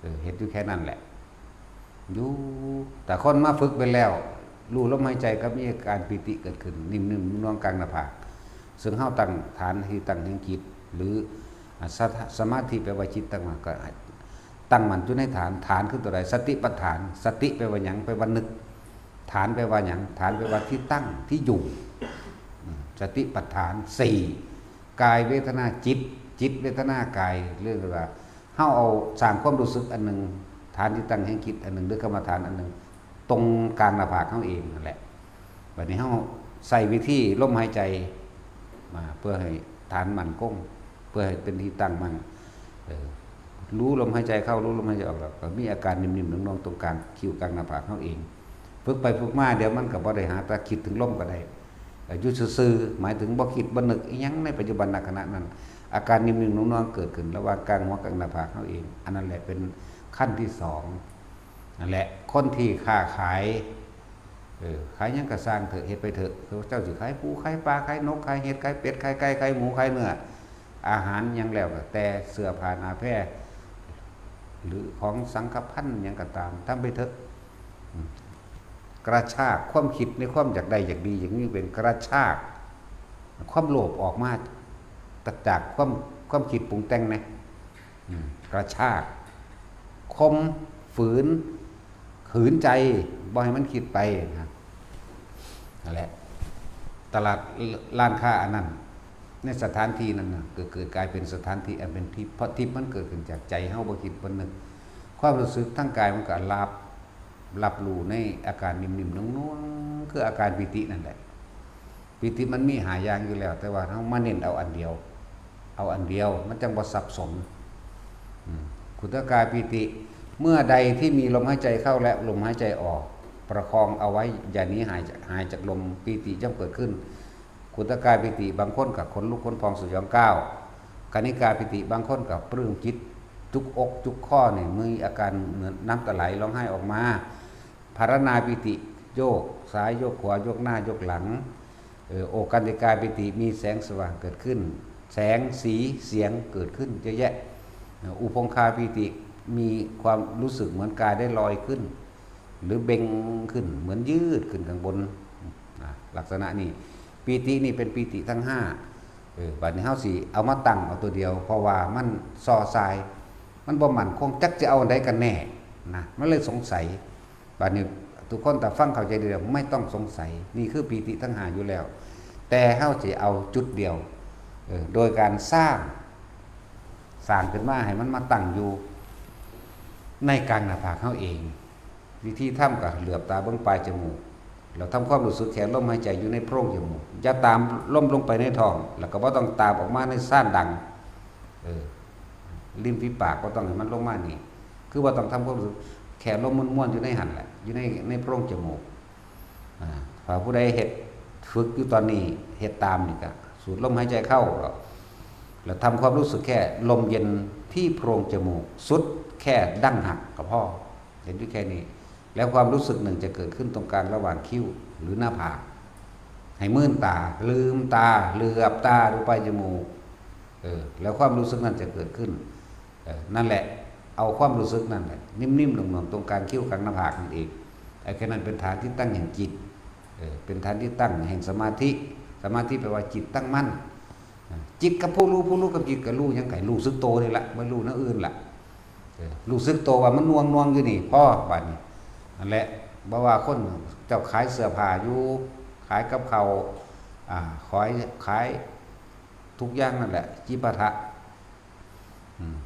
เออ เฮ็ดอยู่แค่นั้นแหละ อยู่ แต่คนมาฝึกไปแล้ว รู้ลมหายใจก็มีอาการปีติเกิดขึ้น นิ่มๆนวลๆกลางหน้าผาก ซึ่งเฮาตั้งฐานที่ตั้งแห่งจิต หรือ อ่ะ สะ- สมาธิแปลว่าจิตตั้งมั่น ก็ให้ตั้งมั่นอยู่ในฐาน ฐานคือตัวใด สติปัฏฐาน สติแปลว่าหยัง แปลว่านึก ฐานแปลว่าหยัง ฐานแปลว่าที่ตั้ง ที่อยู่ อืม สติปัฏฐานสี่ กายเวทนาจิต จิตเวทนากาย เรียกว่าเฮาเอาสร้างความรู้สึกอันหนึ่ง ฐานที่ตั้งแห่งจิตอันหนึ่ง หรือกรรมฐานอันหนึ่ง ตรงกลางหน้าผากเฮาเองนั่นแหละ บัดนี้เฮาใช้วิธีลมหายใจมาเพื่อให้ฐานมั่นคง เพื่อให้เป็นที่ตั้งมั่น เออ รู้ลมหายใจเข้า รู้ลมหายใจออก แล้วก็มีอาการนิ่มๆนวลๆตรงกลางคิ้วกลางหน้าผากเฮาเอง ฝึกไปฝึกมาเดี๋ยวมันก็บ่ได้หาแต่คิดถึงลมก็ได้ เอ่อ อยู่ซื่อๆ หมายถึงบ่คิดบ่นึกอิหยังในปัจจุบันขณะนั้น อาการนิ่มๆนวลๆเกิดขึ้นระหว่างกลางหัวกับหน้าผากเฮาเอง อันนั้นแหละเป็นขั้นที่สอง นั่นแหละ คนที่ค้าขาย เออ ขายหยังก็ซ่างเถอะ เฮ็ดไปเถอะ เจ้าสิขายปู ขายปลา ขายนก ขายเห็ด ขายเป็ด ขายไก่ ขายหมู ขายเนื้อ อาหารหยังแล้วก็แต่ เสื้อผ้าหน้าแพร หรือของสังฆภัณฑ์หยังก็ตาม ทำไปเถอะ อืม กระชากความคิดในความอยากได้อยากดีอยากมีเป็นกระชาก ความโลภออกมาจากความ ความคิดปรุงแต่งนะ อืม กระชาก ข่มฝืน ขืนใจ บ่ให้มันคิดไปนะ นั่นแหละ ตลาดร้านค้าอันนั้น ในสถานที่นั้นน่ะ ก็เกิดกลายเป็นสถานที่อันเป็นทิพย์ เพราะทิพย์มันเกิดขึ้นจากใจเฮาบ่คิดบ่นึก ความรู้สึกทางกายมันก็รับ รับรู้ในอาการนิ่มๆนวลๆคืออาการปีตินั่นแหละ ปีติมันมีห้าอย่างอยู่แล้ว แต่ว่าเฮามาเน้นเอาอันเดียว เอาอันเดียว มันจั่งบ่สับสน อืม ขุตกายปีติ เมื่อใดที่มีลมหายใจเข้าและลมหายใจออก ประคองเอาไว้ อย่าหนีหายจาก หายจากลม ปีติย่อมเกิดขึ้น ขุตกายปีติ บางคนก็ขนลุกขนพองสยองก้าว คณิกาปีติ บางคนก็ปลื้มจิต จุกอกจุกคอนี่ มีอาการเหมือนน้ำตาไหลร้องไห้ออกมา ภารณาปีติ โยกซ้ายโยกขวา โยกหน้าโยกหลัง เอ่อ โอกันติกาปีติ มีแสงสว่างเกิดขึ้น แสงสีเสียงเกิดขึ้นเยอะแยะ เอ่อ อุพงคาปีติ มีความรู้สึกเหมือนกายได้ลอยขึ้น หรือเบ่งขึ้น เหมือนยืดขึ้นข้างบน อ่ะ ลักษณะนี้ ปีตินี่เป็นปีติทั้งห้า เออ บัดนี้เฮาสิเอามาตั้งเอาตัวเดียว เพราะว่ามันซอซาย มันบ่มั่นคง จักจะเอาอันใดกันแน่นะ มันเลยสงสัย บัดนี้ ทุกคนถ้าฟังเข้าใจดีแล้วไม่ต้องสงสัย นี่คือปีติทั้งห้าอยู่แล้ว แต่เฮาสิเอาจุดเดียว เออ โดยการสร้าง สร้างขึ้นมาให้มันมาตั้งอยู่ในกลางหน้าผากเฮาเอง วิธีทำก็เหลือบตาเบิ่งปลายจมูก แล้วทำความรู้สึกแค่ลมหายใจอยู่ในโพรงจมูก อย่าตามลมลงไปในท้อง แล้วก็บ่ต้องตามออกมาในซ่านดัง เออ ริมฝีปากบ่ต้องให้มันลงมานี่ คือว่าต้องทำความรู้สึกแค่ลมม้วนๆอยู่ในหั่นแหละ อยู่ในในโพรงจมูก อ่า ถ้าผู้ใดเฮ็ด ฝึกอยู่ตอนนี้ เฮ็ดตามนี่ก็สูดลมหายใจเข้า แล้วทำความรู้สึกแค่ลมเย็นที่โพรงจมูก สุดแค่ดั้งหักก็พอ เห็นอยู่แค่นี้ แล้วความรู้สึกหนึ่งจะเกิดขึ้นตรงกลางระหว่างคิ้วหรือหน้าผาก ให้มื่นตา ลืมตา เหลือบตาดูปลายจมูก เออ แล้วความรู้สึกนั้นจะเกิดขึ้น เออ นั่นแหละ เอาความรู้สึกนั่นแหละ นิ่มๆ หน่วงๆ ตรงกลางคิ้วกลางหน้าผากนั่นเอง ไอ้แค่นั้นเป็นฐานที่ตั้งแห่งจิต เออ เป็นฐานที่ตั้งแห่งสมาธิ สมาธิแปลว่าจิตตั้งมั่น อ่ะ จิตกับผู้รู้ ผู้รู้กับจิตก็รู้หยัง ก็รู้สึกโตนี่แหละ บ่รู้แนวอื่นละ เออ รู้สึกโตว่ามันน่วงๆอยู่นี่ พอ บัดนี้ นั่นแหละ บ่ว่าคนเจ้าขายเสื้อผ้าอยู่ ขายกับข้าว อ่า ขาย ขายทุกอย่างนั่นแหละ จิปาถะ อืม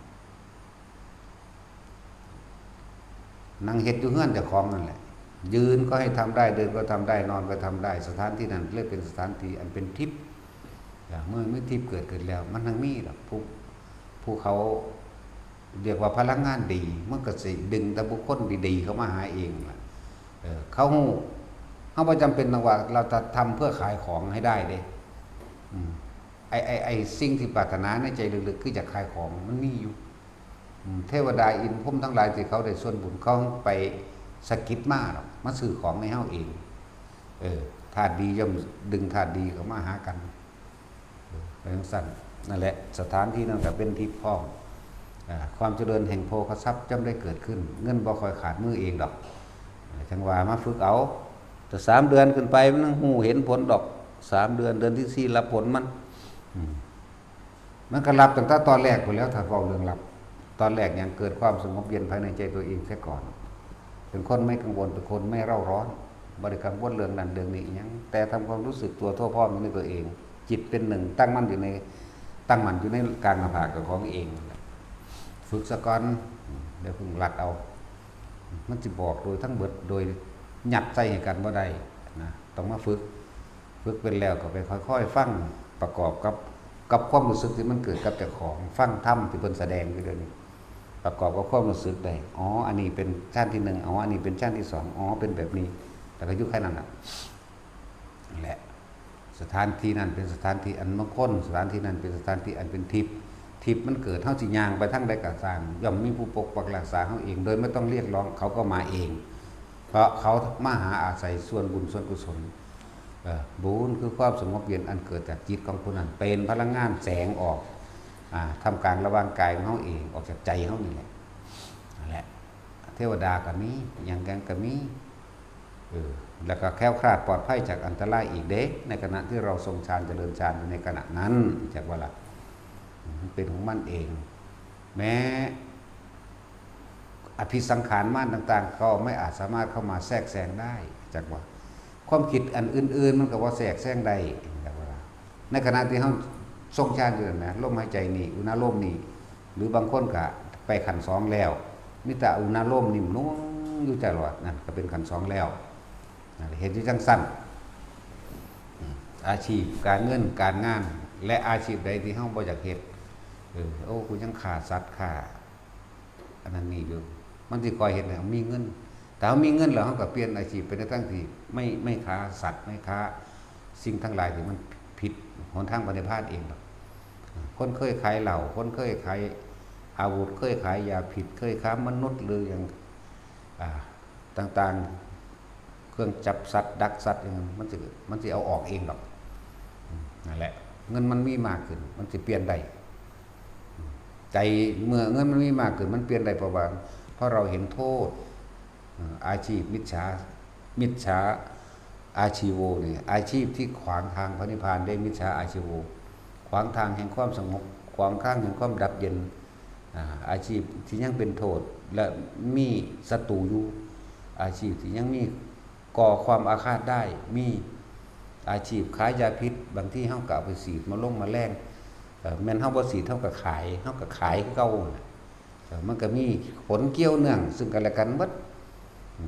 นั่งเฮ็ดอยู่เฮือนเจ้าของนั่นแหละ ยืนก็ให้ทำได้ เดินก็ทำได้ นอนก็ทำได้ สถานที่นั้นเรียกเป็นสถานที่อันเป็นทิพย์ อ่า เมื่อมีทิพย์เกิดขึ้นแล้ว มันทั้งมีดอก ผู้ ผู้เขาเรียกว่าพลังงานดี มันก็สิดึงแต่บุคคลดีๆเข้ามาหาเองล่ะ เออ เขาฮู้ เขาบ่จำเป็นต้องว่าเราจะทำเพื่อขายของให้ได้เด้ อืม ไอ้ ไอ้ ไอ้สิ่งที่ปรารถนาในใจลึกๆ คืออยากขายของ มันมีอยู่ อืม เทวดาอินทร์พรหมทั้งหลายที่เขาได้ส่วนบุญ เขาไปสะกิดมาดอก มาซื้อของในเฮาเอง เออ ธาตุดีย่อมดึงธาตุดีเข้ามาหากัน เออ เป็นจั่งซั้น นั่นแหละ สถานที่นั้นก็เป็นทิพย์พร้อม อ่า ความเจริญแห่งโภคทรัพย์ย่อมได้เกิดขึ้น เงินบ่ค่อยขาดมือเองดอก อ่า จั่งว่ามาฝึกเอา แต่สามเดือนขึ้นไปมันฮู้เห็นผลดอก สามเดือน เดือนที่สี่รับผลมัน อืม มันก็รับตั้งแต่ตอนแรกพู้นแหล้ว ถ้าเว้าเรื่องรับ ตอนแรกหยัง เกิดความสงบเย็นภายในใจตัวเองเสียก่อน เป็นคนไม่กังวล เป็นคนไม่เร่าร้อน บ่ได้กังวลเรื่องนั้นเรื่องนี้อิหยัง แต่ทำความรู้สึกตัวทั่วพร้อมอยู่ในตัวเอง จิตเป็นหนึ่ง ตั้งมั่นอยู่ใน ตั้งมั่นอยู่ในกลางหน้าผากของเอง ฝึกซะก่อน อย่าเพิ่งลัดเอา มันสิบอกโดยทั้งเบิด โดยยัดใส่ให้กันบ่ได้นะ ต้องมาฝึก ฝึกเป็นแล้วก็ไปค่อยๆฟัง ประกอบกับ กับความรู้สึกที่มันเกิดกับเจ้าของ ฟังธรรมที่เพิ่นแสดงอยู่เดี๋ยวนี้ ประกอบกับความรู้สึกได้ อ๋อ อันนี้เป็นชั้นที่หนึ่ง อ๋อ อันนี้เป็นชั้นที่สอง อ๋อ เป็นแบบนี้ แล้วก็อยู่แค่นั้นน่ะ แหละ สถานที่นั้นเป็นสถานที่อันมงคล สถานที่นั้นเป็นสถานที่อันเป็นทิพย์ ทิพย์มันเกิด เฮาสิย่างไปทางใดก็ซ่าง ย่อมมีผู้ปกปักรักษาเฮาเอง โดยไม่ต้องเรียกร้อง เขาก็มาเอง เพราะเขามาหาอาศัยส่วนบุญส่วนกุศล เอ่อ บุญคือความสงบเย็นอันเกิดจากจิตของผู้นั้น เป็นพลังงานแสงออก อ่า ท่ามกลางระหว่างกายของเฮาเอง ออกจากใจเฮานี่แหละ นั่นแหละ เทวดาก็มี หยังกันก็มี เออ แล้วก็แคล้วคลาดปลอดภัยจากอันตรายอีกเด้ ในขณะที่เราทรงฌานเจริญฌานอยู่ในขณะนั้น จักว่าล่ะ มันเป็นของมันเอง แม้ อภิสังขารมารต่างๆ ก็ไม่อาจสามารถเข้ามาแทรกแซงได้ จักว่า ความคิดอันอื่นๆ มันก็บ่แทรกแซงได้ จักว่าล่ะ ในขณะที่เฮาทรงฌานอยู่นั่นนะ ลมหายใจนี่ อุณาโลมนี่ หรือบางคนก็ไปขั้นสองแล้ว มีแต่อุณาโลมนิ่มนวลอยู่ตลอด นั่นก็เป็นขั้นสองแล้ว นั่นเฮ็ดอยู่จั่งซั้น อืม อาชีพ การเงิน การงาน และอาชีพใดที่เฮาบ่อยากเฮ็ด เออ โอ้ กูยังฆ่าสัตว์ฆ่า อันนั้นนี่อยู่ มันสิคอยเฮ็ดให้เฮามีเงิน ถ้าเฮามีเงินแล้ว เฮาก็เปลี่ยนอาชีพไปในทางที่ไม่ ไม่ฆ่าสัตว์ ไม่ฆ่าสิ่งทั้งหลายที่มันผิดหนทางพระนิพพานเองดอก คนเคยขายเหล้า คนเคยขายอาวุธ เคยขายยาพิษ เคยค้ามนุษย์ หรือหยัง อ่า ต่างๆ เครื่องจับสัตว์ ดักสัตว์ อิหยัง มันสิ มันสิเอาออกเองดอก อืม นั่นแหละ เงินมันมีมากขึ้น มันสิเปลี่ยนได้ อืม ใจ เมื่อเงินมันมีมากขึ้น มันเปลี่ยนได้ เพราะว่า เพราะเราเห็นโทษ เอ่อ อาชีพมิจฉา มิจฉาอาชีโวนี่ อาชีพที่ขวางทางพระนิพพานเด้ มิจฉาอาชีโว ขวางทางแห่งความสงบ ขวางทางแห่งความดับเย็น อ่า อาชีพที่ยังเป็นโทษ และมีศัตรูอยู่ อาชีพที่ยังมี ก่อความอาฆาตได้ มีอาชีพขายยาพิษ บางทีเฮาก็เอาไปสีดมาลงมาแลง เอ่อ แม่นเฮาบ่สีด เฮาก็ขาย เฮาก็ขายคือเก่าน่ะ เอ่อ มันก็มีผลเกี่ยวเนื่องซึ่งกันและกันหมด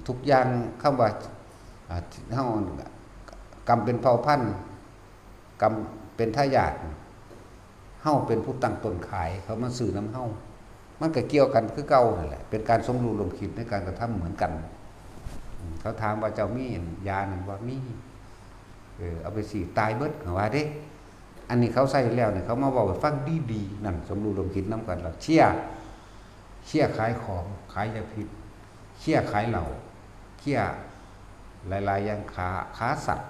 ทุกอย่าง คำว่า อ่า เฮากำเป็นเผ่าพันธุ์ กำเป็นทายาท เฮาเป็นผู้ตั้งต้นขาย เขามาซื้อนำเฮา มันก็เกี่ยวกันคือเก่านั่นแหละ เป็นการสมรู้ร่วมคิดในการกระทำเหมือนกัน อืม เขาถามว่าเจ้ามียานั่นบ่ มี เออ เอาไปสีดตายเบิด เขาว่าเด้ อันนี้เขาใส่แล้วเนี่ย เขามาเว้าให้ฟังดีๆ นั่น สมรู้ร่วมคิดนำกันแล้ว เชียร์ เชียร์ขายของ ขายยาพิษ เชียร์ขายเหล้า เชียร์หลายๆ อย่าง ค้า ค้าสัตว์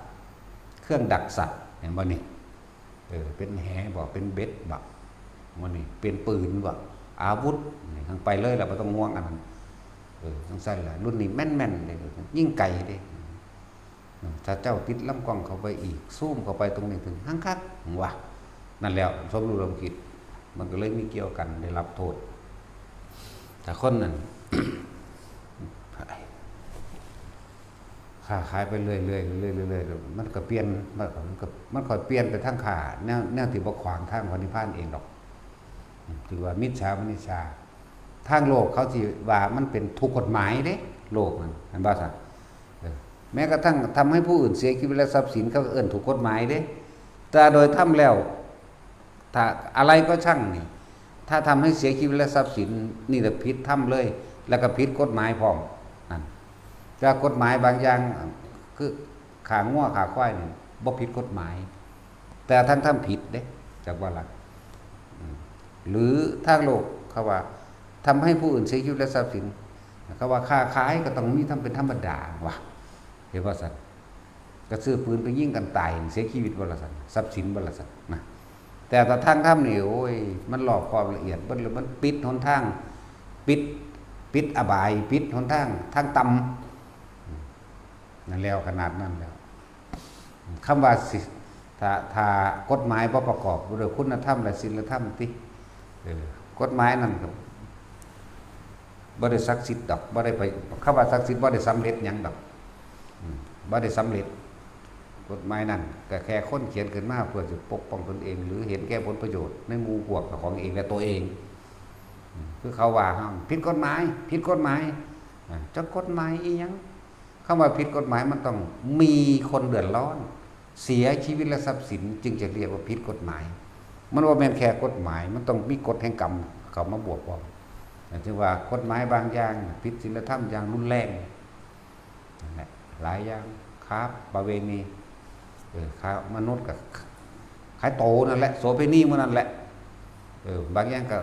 เครื่องดักสัตว์ เห็นบ่นี่ เออ เป็นแหบ่ เป็นเบ็ดบ่ มื้อนี้เป็นปืนบ่ อาวุธ นี่ ทั้งไปเลย แล้วบ่ต้องห่วงอันนั้น เออ จั่งซั่นล่ะ รุ่นนี้แม่นๆ เด้ ยิงไกลเด้ ถ้าเจ้าติดลำกล้องเข้าไปอีก ซูมเข้าไปตรงนี้ถึงหั้งคัก ว่า นั่นแหละ สมรู้ร่วมคิด มันก็เลยมีเกี่ยวกัน ได้รับโทษ ถ้าคนนั้น ค้าขายไปเรื่อยๆ เรื่อยๆ เรื่อยๆ มันก็เปลี่ยน มันก็ มันก็ มันค่อยเปลี่ยนไปทางค้า แนว แนวที่บ่ขวางทางพระนิพพานเองดอก ถือว่ามิจฉา มิจฉา ทางโลกเขาสิว่ามันเป็นถูกกฎหมายเด้ โลกมัน เห็นบ่ซะ เออ แม้กระทั่งทำให้ผู้อื่นเสียชีวิตและทรัพย์สิน เขาก็เอิ้นถูกกฎหมายเด้ แต่โดยธรรมแล้ว ถ้าอะไรก็ช่างนี่ ถ้าทำให้เสียชีวิตและทรัพย์สิน นี่แหละผิดธรรมเลย แล้วก็ผิดกฎหมายพร้อม นั่น แต่กฎหมายบางอย่าง คือฆ่างัวฆ่าควายนี่ บ่ผิดกฎหมาย แต่ทั้งทำผิดเด้ จักว่าล่ะ อืม หรือทางโลกเขาว่า ทำให้ผู้อื่นเสียชีวิตและทรัพย์สิน เขาว่าค้าขายก็ต้องมีทำเป็นธรรมดา ว่า เห็นบ่ซั่น ก็ซื้อปืนไปยิงกันตาย เสียชีวิตบ่ล่ะซั่น ทรัพย์สินบ่ล่ะซั่นนะ แต่ถ้าทางธรรมนี่ โอ้ย มันรอบคอบละเอียดเบิดเลย มันปิดหนทาง ปิด ปิดอบาย ปิดหนทาง ทางต่ำ นั่นแล้ว ขนาดนั้นแล้ว คำว่าสิ ถ้า ถ้ากฎหมายบ่ประกอบด้วยคุณธรรมและศีลธรรมติ เออ กฎหมายนั่นก็บ่ได้ศักดิ์สิทธิ์ดอก บ่ได้ไป คำว่าศักดิ์สิทธิ์บ่ได้สำเร็จหยังดอก อืม บ่ได้สำเร็จ กฎหมายนั่นก็แค่คนเขียนขึ้นมาเพื่อจะปกป้องตนเอง หรือเห็นแก่ผลประโยชน์ในหมู่พวกของเองและตัวเอง อืม คือเขาว่าห้ามผิดกฎหมาย ผิดกฎหมาย อ่า จักกฎหมายอีหยัง คำว่าผิดกฎหมายมันต้องมีคนเดือดร้อน เสียชีวิตและทรัพย์สินจึงจะเรียกว่าผิดกฎหมาย มันบ่แม่นแค่กฎหมาย มันต้องมีกฎแห่งกรรมเข้ามาบวกพร้อม อย่างเช่นว่ากฎหมายบางอย่างผิดศีลธรรมอย่างรุนแรง นั่นแหละ หลายอย่าง ค้าประเวณี เออ ค้ามนุษย์กับขายโตนั่นแหละ โสเภณีหมู่นั่นแหละ เออ บางอย่างก็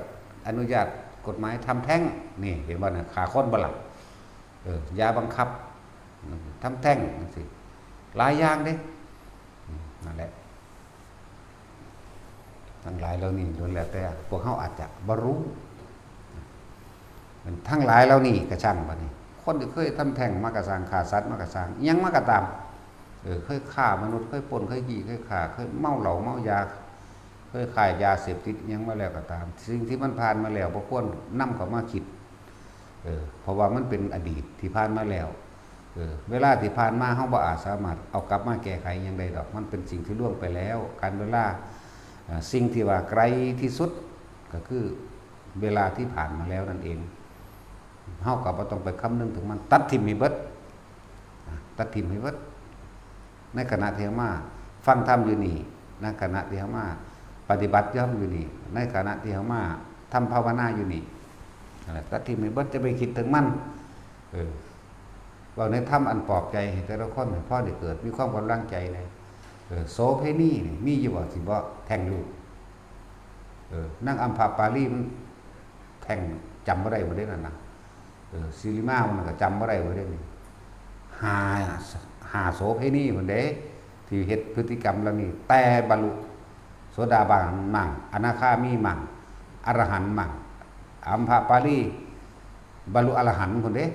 อนุญาตกฎหมายทำแท้ง นี่ เห็นบ่น่ะ ฆ่าคนบ่ล่ะ เออ ยาบังคับ ทำแท้งจั่งซี้ หลายอย่างเด้ อืม นั่นแหละ ทั้งหลายเหล่านี้ล้วนแล้วแต่พวกเฮาอาจจะบ่รู้ มันทั้งหลายเหล่านี้ก็ช่างบัดนี้ คนที่เคยทำแท้งมาก็ซ่าง ฆ่าสัตว์มาก็ซ่าง อิหยังมาก็ตาม เออ เคยฆ่ามนุษย์ เคยปล้น เคยจี้ เคยฆ่า เคยเมาเหล้าเมายา เคยขายยาเสพติดอิหยังมาแล้วก็ตาม สิ่งที่มันผ่านมาแล้วบ่ควรนำเข้ามาคิด เออ เพราะว่ามันเป็นอดีตที่ผ่านมาแล้ว เออ เวลาที่ผ่านมาเฮาบ่อาจสามารถเอากลับมาแก้ไขหยังได้ดอก มันเป็นสิ่งที่ล่วงไปแล้ว กาลเวลา อ่า สิ่งที่ว่าไกลที่สุดก็คือเวลาที่ผ่านมาแล้วนั่นเอง เฮาก็บ่ต้องไปคำนึงถึงมัน ตัดถิ่มให้เบิด อ่ะ ตัดถิ่มให้เบิด ในขณะที่เฮามาฟังธรรมอยู่นี่ ในขณะที่เฮามาปฏิบัติธรรมอยู่นี่ ในขณะที่เฮามาทำภาวนาอยู่นี่ นั่นแหละ ตัดถิ่มให้เบิด จะไปคิดถึงมัน เออ เว้าในธรรมอันปลอบใจให้แต่ละคนให้พอได้เกิดมีความกำลังใจแหน่ เออ โสเภณีนี่มีอยู่บ่ สิบ่แท้งลูก เออ นางอัมพปาลีมันแท้งจำบ่ได้บ่เด้นั่นน่ะ เออ สิริมามันก็จำบ่ได้บ่เด้นี่ ห้า ห้าโสเภณีพุ้นเด้ ที่เฮ็ดพฤติกรรมเหล่านี้ แต่บรรลุโสดาบันมั่ง อนาคามีมั่ง อรหันต์มั่ง อัมพปาลีบรรลุอรหันต์พุ้นเด้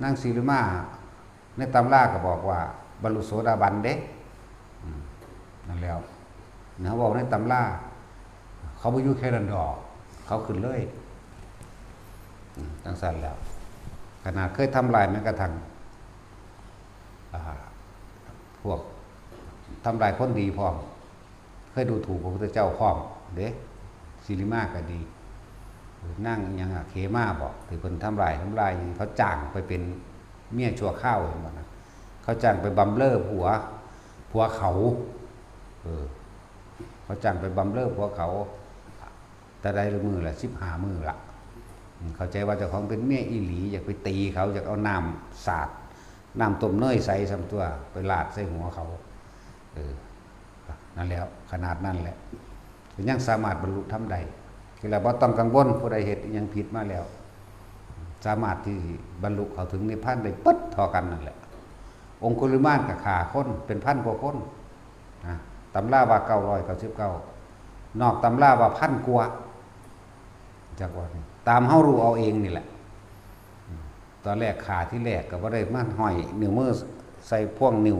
นางสิริมาในตำราก็บอกว่าบรรลุโสดาบันเด้ อืม นั่นแล้ว นะ เว้าในตำรา เขาบ่อยู่แค่นั้นดอก เขาขึ้นเลย อืม จั่งซั่นแล้ว ขนาดเคยทำลายแม้กระทั่ง อ่าพวกทำลายคนดีพร้อม เคยดูถูกพระพุทธเจ้าพร้อมเด้ สิริมาก็ดี นางอิหยังอะ เขมาบอก ที่เพิ่นทำลายทำลาย เขาจ้างไปเป็นเมียชั่วคราว เห็นบ่นะ เขาจ้างไปบำเรอผัว ผัวเขา เออ เขาจ้างไปบำเรอผัวเขา แต่ได้ละมื้อละ สิบห้ามื้อละ อืม เข้าใจว่าเจ้าของเป็นเมียอีหลี อยากไปตีเขา อยากเอาน้ำสาด น้ำต้มเนยใสส่ำตัว ไปราดใส่หัวเขา เออ นั่นแหละ ขนาดนั้นแหละ ก็ยังสามารถบรรลุธรรมได้ คือแล้วบ่ต้องกังวล ผู้ใดเฮ็ดอิหยังผิดมาแล้ว สามารถที่บรรลุเข้าถึงนิพพานได้เบิดเท่ากันนั่นแหละ องคุลิมานก็ฆ่าคนเป็นพันกว่าคนนะ ตำราว่าเก้าร้อยเก้าสิบเก้า นอกตำราว่าพันกว่า จักว่านี่ ตามเฮารู้เอาเองนี่แหละ ตอนแรกฆ่าที่แรกก็บ่ได้มาห้อยนิ้วมือใส่พวงนิ้ว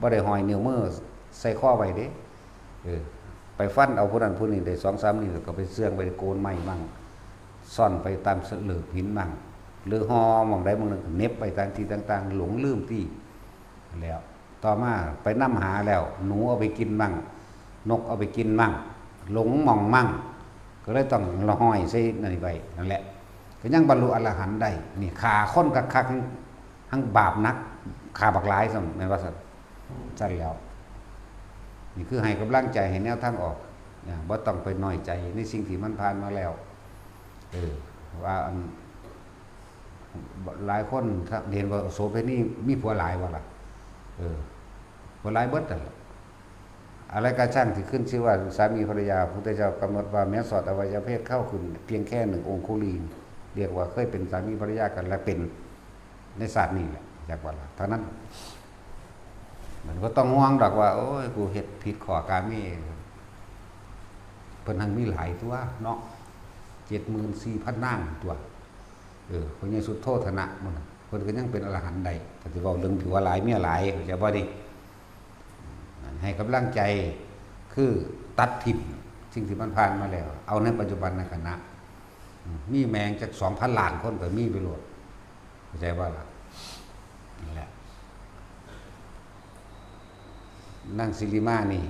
บ่ได้ห้อยนิ้วมือใส่คอไว้เด้ เออ ไปฟันเอาผู้นั้นผู้นี้ได้สองสามนิ้ว ก็ไปเสื่องไปโกนไม้มั่ง ซ่อนไปตามเสลือกหินมั่ง หรือห่อหม่องใดหม่องหนึ่ง เหน็บไปตามที่ต่างๆ หลงลืมที่แล้ว ต่อมาไปนำหาแล้ว หนูเอาไปกินมั่ง นกเอาไปกินมั่ง หลงหม่องมั่ง ก็เลยต้องละห้อยใส่นั่นไปนั่นแหละ ก็ยังบรรลุอรหันต์ได้ นี่ฆ่าคนคักๆ ทั้งบาปหนัก ฆ่าบักหลายซ้ำ แม่นว่าซั่น ซั่นแล้ว นี่คือให้กำลังใจ ให้แนวทางออกนะ บ่ต้องไปน้อยใจในสิ่งที่มันผ่านมาแล้ว เออ ว่าอัน หลายคนเห็นว่าโสเภณีมีผัวหลายว่าล่ะ เออ ผัวหลายเบิดนั่นแหละ อะไรก็ช่างที่ขึ้นชื่อว่าสามีภรรยา พระพุทธเจ้ากำหนดว่าแม้สอดอวัยวะเพศเข้าขึ้นเพียงแค่หนึ่งองคุลี เรียกว่าเคยเป็นสามีภรรยากันและเป็นในชาตินี้แหละ อยากว่าล่ะ เท่านั้น มันบ่ต้องห่วงดอกว่า โอ้ย กูเฮ็ดผิดข้อกาเม เพิ่นหังมีหลายตัวเนาะ เจ็ดหมื่นสี่พันนางตัว เออ พระเยซูโทษนะมันน่ะ เพิ่นก็ยังเป็นอรหันต์ได้ ก็สิเว้าเรื่องผัวหลายเมียหลาย เข้าใจบ่นี่ นั่น ให้กำลังใจ คือตัดถิ่มสิ่งที่มันผ่านมาแล้ว เอาในปัจจุบันในขณะ อืม มีแม่งจักสองพันล้านคนก็มีไปโลด เข้าใจบ่ล่ะ นั่นแหละ นางสิริมานี่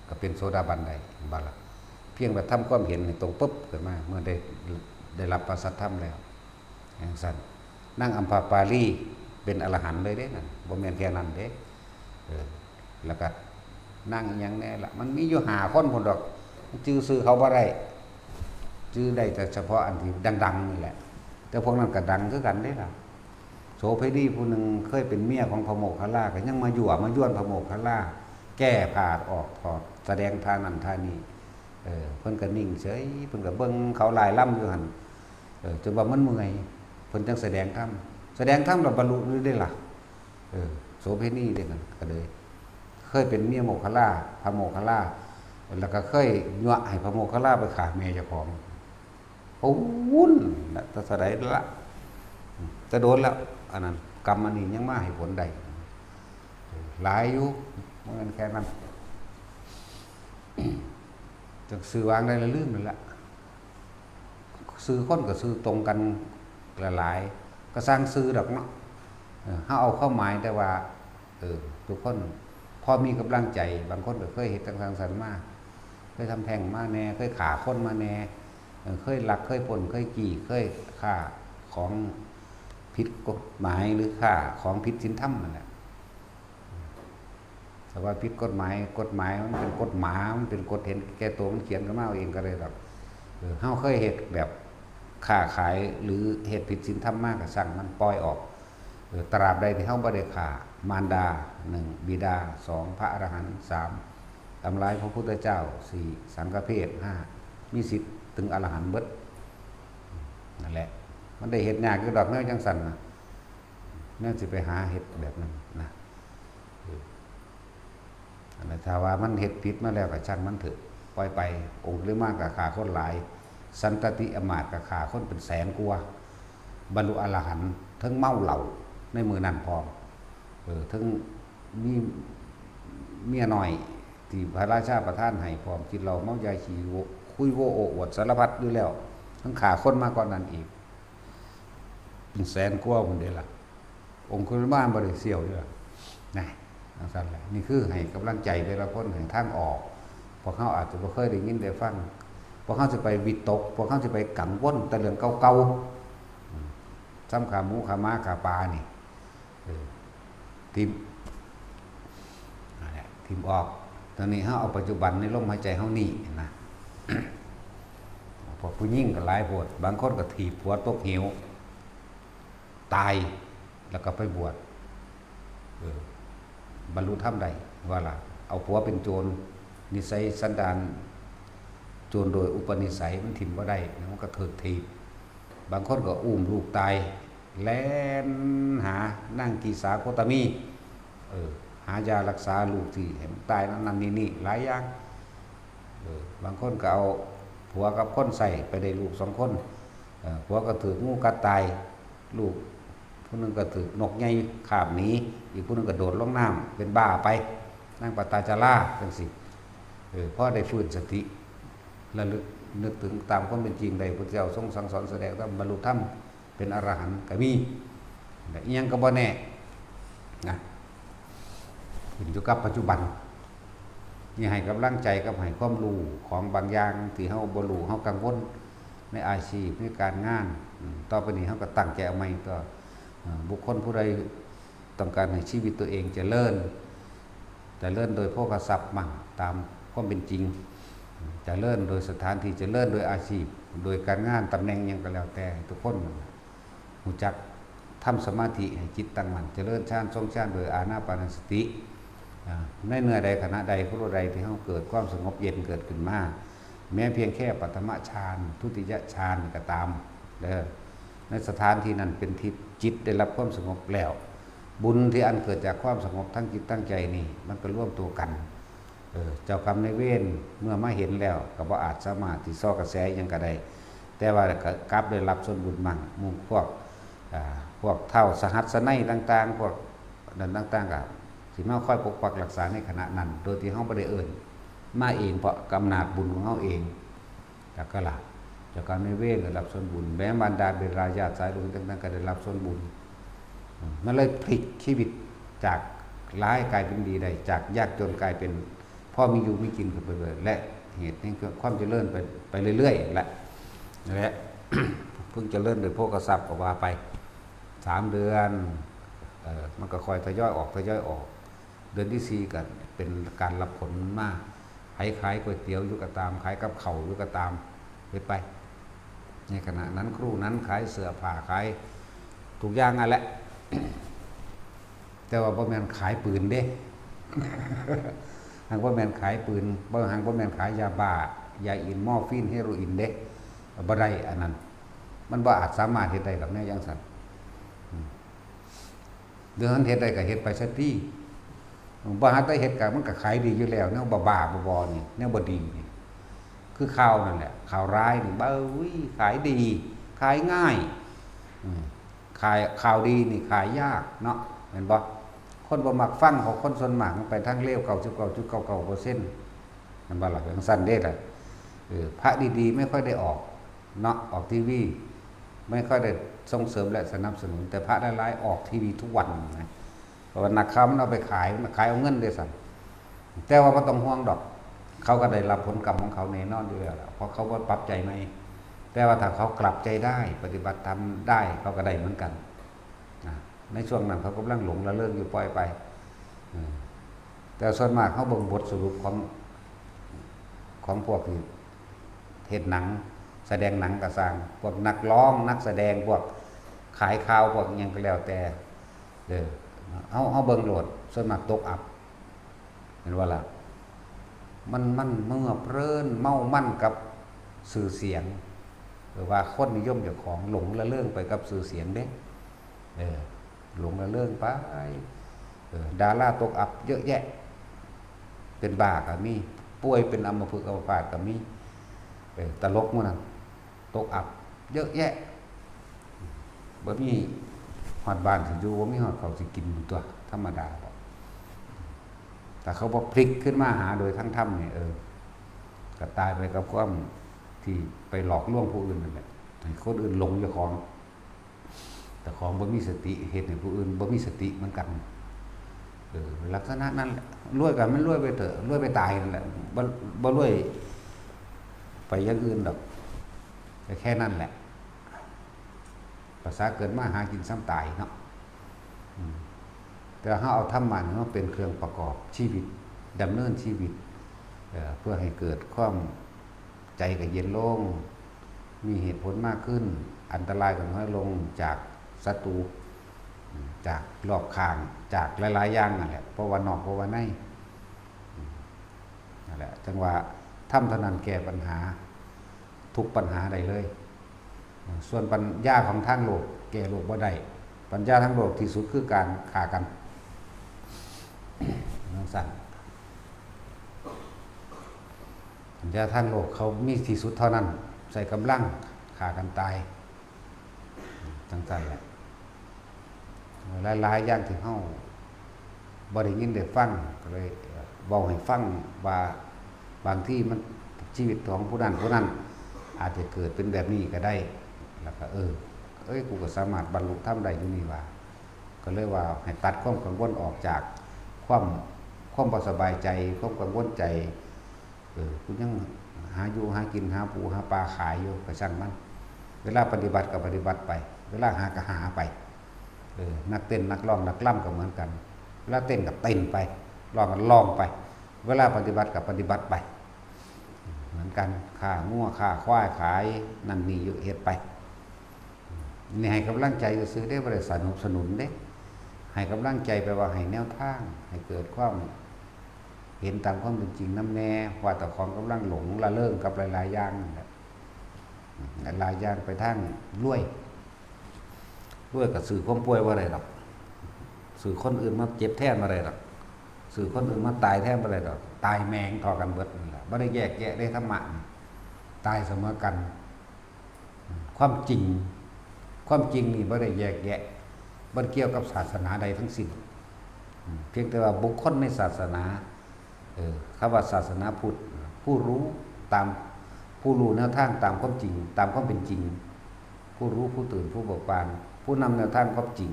ก็เป็นโสดาบันได้ เห็นบ่ล่ะ เพียงแต่ทำความเห็นให้ตรงปุ๊บขึ้นมา เมื่อได้ ได้รับพระสัทธรรมแล้ว จั่งซั้น นางอัมพปาลีเป็นอรหันต์เลยเด้นั่น บ่แม่นแค่นั้นเด้ เออ แล้วก็นางอิหยังแน่ล่ะ มันมีอยู่ห้าคนพุ้นดอก จื่อชื่อเขาบ่ได้ จื่อได้แต่เฉพาะอันที่ดังๆนี่แหละ แต่พวกนั้นก็ดังคือกันเด้ล่ะ โสเภณีผู้หนึ่งเคยเป็นเมียของพระโมคคัลลา ก็ยังมายั่วมาย้วนพระโมคคัลลา แก้ผ้าออก ถอด แสดงท่านั่นท่านี้ เออ เพิ่นก็นิ่งเฉย เพิ่นก็เบิ่งเขาร่ายรำอยู่หั่น เออ จนว่ามันเมื่อย เพิ่นจั่งแสดงธรรม แสดงธรรมแล้วบรรลุอยู่เด้ล่ะ เออ โสเภณีเด้นั่นก็เลย เคยเป็นเมียโมคคัลลา พระโมคคัลลา แล้วก็เคยยั่วให้พระโมคคัลลาไปฆ่าแม่เจ้าของ โอ้ วุ่นน่ะ แต่สะใดละ แต่โดนแล้ว อันนั้น กรรมอันนี้ยังมาให้ผลได้ หลายอยู่ บ่แม่นแค่นั้น จั่งชื่อวางได้ละลืมนั่นแหละ ชื่อคนก็ชื่อตรงกันหลายๆ ก็สร้างชื่อดอกเนาะ เออ เฮาเอาความหมายแต่ว่า เออ ทุกคนพอมีกำลังใจ บางคนก็เคยเฮ็ดจั่งซั้นมา เคยทำแท้งมาแน่ เคยฆ่าคนมาแน่ เออ เคยลัก เคยปล้น เคยจี้ เคยฆ่าของผิดกฎหมาย หรือฆ่าของผิดศีลธรรมนั่นแหละ แต่ว่าผิดกฎหมาย กฎหมายมันเป็นกฎหมา มันเป็นกฎเห็นแก่ตัว มันเขียนขึ้นมาเอาเองก็ได้ดอก เออ เฮาเคยเฮ็ดแบบค้าขาย หรือเฮ็ดผิดศีลธรรมมาก็ซ่างมัน ปล่อยออก เออ ตราบใดที่เฮาบ่ได้ฆ่ามารดา หนึ่ง บิดา สอง พระอรหันต์ สาม ทำร้ายพระพุทธเจ้า สี่ สังฆเพศ ห้า มีสิทธิ์ถึงอรหันต์เบิด นั่นแหละ มันได้เฮ็ดยากอยู่ดอกแนวจั่งซั้นน่ะ แนวสิไปหาเฮ็ดแบบนั้นนะ เออ อันนั้นถ้าว่ามันเฮ็ดผิดมาแล้วก็ช่างมันเถอะ ปล่อยไป องคุลิมานก็ฆ่าคนหลาย สันตติอมาตย์ก็ฆ่าคนเป็นแสนกว่า บรรลุอรหันต์ ทั้งเมาเหล้าในมื้อนั้นพร้อม เออ ทั้งมีเมียน้อยที่พระราชาประทานให้พร้อม กินเหล้าเมายาขี้โว คุยโวโอ้อวดสารพัดอยู่แล้ว ทั้งฆ่าคนมาก่อนนั้นอีก เป็นแสนกว่าพุ้นเด้ล่ะ องคุลิมานบ่ได้เสี่ยวเด้อ นะ จั่งซั้นแหละ นี่คือให้กำลังใจแต่ละคน ให้ทางออก พวกเฮาอาจจะบ่เคยได้ยินได้ฟัง พวกเฮาสิไปวิตก พวกเฮาสิไปกังวลแต่เรื่องเก่าๆ อืม ซ้ำขาหมูขาหมาขาปลานี่ เออ ถิ่ม นั่นแหละ ถิ่มออก ตอนนี้เฮาเอาปัจจุบันในลมหายใจเฮานี่นะ พวกผู้หญิงก็หลายโพด บางคนก็ถีบผัวตกเหว ตาย แล้วก็ไปบวช เออ บรรลุธรรมได้ ว่าล่ะ เอาผัวเป็นโจร นิสัยสันดานโจรโดยอุปนิสัย มันถิ่มบ่ได้ มันก็ถูกถีบ บางคนก็อุ้มลูกตาย แล่นหานางกีสาโคตมี เออ หายารักษาลูกที่ให้มันตายนั่นนั่นนี่นี่ หลายอย่าง เออ บางคนก็เอาผัวกับคนใส่ไปได้ลูกสองคน เออ ผัวก็ถูกงูกัดตาย ลูกผู้หนึ่งก็ถูกนกใหญ่คาบหนี อีกผู้หนึ่งก็โดดลงน้ำเป็นบ้าไป นางปตาจาราจั่งซี้ เออ พอได้ฟื้นสติ ระลึกนึกถึงตามความเป็นจริงได้ พุทธเจ้าทรงสั่งสอนแสดงธรรม บรรลุธรรม เป็นอรหันต์ก็มี แต่อิหยังก็บ่แน่นะ ขึ้นอยู่กับปัจจุบัน นี่ให้กำลังใจกับให้ความรู้ของบางอย่างที่เฮาบ่รู้ เฮากังวลในอาชีพ ในการงาน อืม ต่อไปนี้เฮาก็ตั้งใจเอาใหม่ตัว เอ่อ บุคคลผู้ใดต้องการให้ชีวิตตัวเองเจริญ เจริญโดยโภคทรัพย์มั่ง ตามความเป็นจริง เจริญโดยสถานที่ เจริญโดยอาชีพ โดยการงาน ตำแหน่งหยังก็แล้วแต่ ทุกคนรู้จักทำสมาธิให้จิตตั้งมั่น เจริญฌาน ทรงฌานโดยอานาปานสติ อ่า ในเมื่อใดขณะใดครู่ใดที่เฮาเกิดความสงบเย็นเกิดขึ้นมา แม้เพียงแค่ปฐมฌาน ทุติยฌานก็ตาม เด้อ ในสถานที่นั้นเป็นที่จิตได้รับความสงบแล้ว บุญที่อันเกิดจากความสงบทั้งจิตทั้งใจนี่ มันก็รวมตัวกัน เออ เจ้ากรรมนายเวรเมื่อมาเห็นแล้วก็บ่อาจสามารถที่ซอกกระแสอิหยังก็ได้ แต่ว่าก็กลับได้รับส่วนบุญมั่ง หมู่พวก อ่า พวกท้าวสหัสสนัยต่างๆ พวกนั้นต่างๆ ก็สิมาคอยปกปักรักษาในขณะนั้น โดยที่เฮาบ่ได้เอิ้น มาเอง เพราะอำนาจบุญของเฮาเอง จักกะล่ะ เจ้ากรรมนายเวรก็รับส่วนบุญ แม้บรรดาบิดาญาติสายลุงต่างๆ ก็ได้รับส่วนบุญ อืม มันเลยพลิกชีวิตจากร้ายกลายเป็นดีได้ จากยากจนกลายเป็นพอมีอยู่มีกินขึ้นไปเลย และเหตุแห่งความเจริญไป ไปเรื่อยๆ แหละ และ เพิ่งเจริญโดยโภคทรัพย์ก็ว่าไป สามเดือน เอ่อ มันก็ค่อยทยอยออก ทยอยออก เดือนที่สี่ก็เป็นการรับผลมา ใครขายก๋วยเตี๋ยวอยู่ก็ตาม ขายกับข้าวอยู่ก็ตาม เฮ็ดไป ในขณะนั้นครูนั้นขายเสื้อผ้า ขายทุกอย่างนั่นแหละ แต่ว่าบ่แม่นขายปืนเด้ หากบ่แม่นขายปืน บ่ หากบ่แม่นขายยาบ้า ยาอิน มอร์ฟีน เฮโรอีนเด้ บ่ได้อันนั้น มันบ่อาจสามารถเฮ็ดได้ดอกแนวจั่งซั้น อืม เดี๋ยวนั้นเฮ็ดได้ก็เฮ็ดไปซะติ บ่หาแต่เฮ็ดก็มันก็ขายดีอยู่แล้ว แนวบ้าๆ บอๆ นี่ แนวบ่ดีนี่ คือข่าวนั่นแหละ ข่าวร้ายนี่ เบ้ย ขายดี ขายง่าย อืม ขาย ข่าวดีนี่ขายยากเนาะ แม่นบ่ คนบ่มักฟัง เพราะคนส่วนมากมันไปทางเลว เก้าสิบเก้าจุดเก้าเก้าเปอร์เซ็นต์ แม่นบ่ล่ะ จั่งซั้นเด้ล่ะ เออ พระดีๆ ไม่ค่อยได้ออกเนาะ ออกทีวี ไม่ค่อยได้ส่งเสริมและสนับสนุน แต่พระหลายๆ ออกทีวีทุกวันนะ เพราะว่านักข่าวมันเอาไปขาย มันขายเอาเงินเด้ซั่น แต่ว่าบ่ต้องห่วงดอก เขาก็ได้รับผลกรรมของเขาแน่นอนอยู่แล้วล่ะ เพราะเขาบ่ปรับใจใหม่ แต่ว่าถ้าเขากลับใจได้ ปฏิบัติธรรมได้ เขาก็ได้เหมือนกัน นะ ในช่วงนั้นเขากำลังหลงระเริงอยู่ ปล่อยไป อืม แต่ส่วนมากเขาเบิ่งบทสรุปของ ของพวกที่เฮ็ดหนัง แสดงหนังก็ซ่าง พวกนักร้อง นักแสดง พวกขายข่าว พวกอิหยังก็แล้วแต่ เออ เฮา เฮาเบิ่งโลด ส่วนมากตกอับ แม่นบ่ล่ะ มัน มันเมื่อเพลินเมามันกับชื่อเสียง หรือว่าคนนิยมเจ้าของ หลงระเริงไปกับชื่อเสียงเด้ เออ หลงระเริงไป เออ ดาราตกอับเยอะแยะ เป็นบ้าก็มี ป่วยเป็นอัมพฤกษ์อัมพาตก็มี เออ ตลกหมู่นั้น ตกอับเยอะแยะ บ่มีฮอดบ้านสิอยู่ บ่มีฮอดข้าวสิกิน ตัวธรรมดาดอก แต่เขาบ่พลิกขึ้นมาหาโดยทางธรรมนี่ เออ ก็ตายไปกับความที่ไปหลอกลวงผู้อื่นนั่นแหละ ให้คนอื่นหลงเจ้าของ เจ้าของบ่มีสติ เฮ็ดให้ผู้อื่นบ่มีสติเหมือนกัน เออ ลักษณะนั้นแหละ รวยก็มันรวยไปเถอะ รวยไปตายนั่นแหละ บ่ บ่รวยไปอย่างอื่นดอก ก็แค่นั้นแหละ ภาษาเกิดมาหากินส่ำตายเนาะ อืม แต่เฮาเอาธรรมะนี่มาเป็นเครื่องประกอบชีวิต ดำเนินชีวิต เอ่อ เพื่อให้เกิดความ ใจก็เย็นลง มีเหตุผลมากขึ้น อันตรายก็น้อยลงจากศัตรู จากรอบข้าง จากหลายๆ อย่างนั่นแหละ เพราะว่านอก เพราะว่าใน นั่นแหละ จั่งว่าธรรมเท่านั้นแก้ปัญหา ทุกปัญหาได้เลย ส่วนปัญญาของทางโลกแก้โลกบ่ได้ ปัญญาทางโลกที่สุดคือการฆ่ากัน จั่งซั้น ปัญญาทางโลกเขามีที่สุดเท่านั้น ใช้กำลังฆ่ากันตาย จั่งซั้นแหละ หลายๆ อย่างที่เฮาบ่ได้ยินได้ฟัง ก็เลยเว้าให้ฟังว่า บางทีมัน ชีวิตของผู้นั้นผู้นั้น อาจจะเกิดเป็นแบบนี้ก็ได้ แล้วก็ เออ เอ้ย กูก็สามารถบรรลุธรรมได้อยู่นี่หว่า ก็เลยว่าให้ตัดความกังวลออกจากความ ความบ่สบายใจ ความกังวลใจ เออ กูยังหาอยู่หากิน หาปูหาปลาขายอยู่ ก็ช่างมัน เวลาปฏิบัติก็ปฏิบัติไป เวลาหาก็หาไป เออ นักเต้นนักร้องนักรำก็เหมือนกัน เวลาเต้นก็เต้นไป ร้องก็ร้องไป เวลาปฏิบัติก็ปฏิบัติไป เหมือนกัน ค้างัวค้าควายขายนั่นนี่อยู่ เฮ็ดไป นี่ให้กำลังใจซื่อๆ เด้ บ่ได้สนับสนุนเด้ ให้กำลังใจ แปลว่าให้แนวทาง ให้เกิดความเห็นตามความเป็นจริงนำแน่ ว่าเจ้าของกำลังหลงระเริงกับหลายๆ อย่างนั่นแหละ หลายๆ อย่างไปทางรวย รวยก็ซื้อความป่วยบ่ได้ดอก ซื้อคนอื่นมาเจ็บแทนบ่ได้ดอก ซื้อคนอื่นมาตายแทนบ่ได้ดอก ตายแม่งเท่ากันเบิดนั่นแหละ บ่ได้แยกแยะได้ธรรมะนี่ ตายเสมอกัน ความจริง ความจริงนี่บ่ได้แยกแยะ บ่เกี่ยวกับศาสนาใดทั้งสิ้น เพียงแต่ว่าบุคคลในศาสนา เออ คำว่าศาสนาพุทธ ผู้รู้ตาม ผู้รู้แนวทางตามความจริง ตามความเป็นจริง ผู้รู้ผู้ตื่นผู้เบิกบาน ผู้นำแนวทางความจริง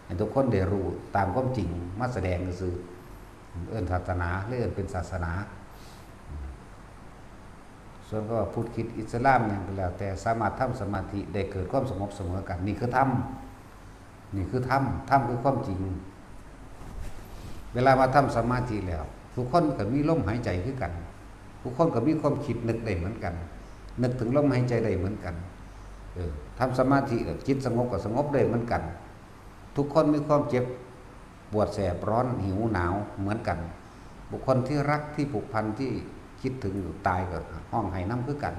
ให้ทุกคนได้รู้ตามความจริงมาแสดงซื่อ เอิ้นศาสนา หรือเอิ้นเป็นศาสนา ส่วนคำว่าพุทธคริสต์อิสลามหยังก็แล้วแต่ สามารถทำสมาธิได้เกิดความสงบเสมอกัน นี่คือธรรม นี่คือธรรม ธรรมคือความจริง เวลามาทำสมาธิแล้ว ทุกคนก็มีลมหายใจคือกัน ทุกคนก็มีความคิดนึกได้เหมือนกัน นึกถึงลมหายใจได้เหมือนกัน เออ ทำสมาธิแล้วจิตสงบก็สงบได้เหมือนกัน ทุกคนมีความเจ็บปวดแสบร้อนหิวหนาวเหมือนกัน บุคคลที่รักที่ผูกพันที่คิดถึงอยู่ตายก็ฮ้องไห้นำคือกัน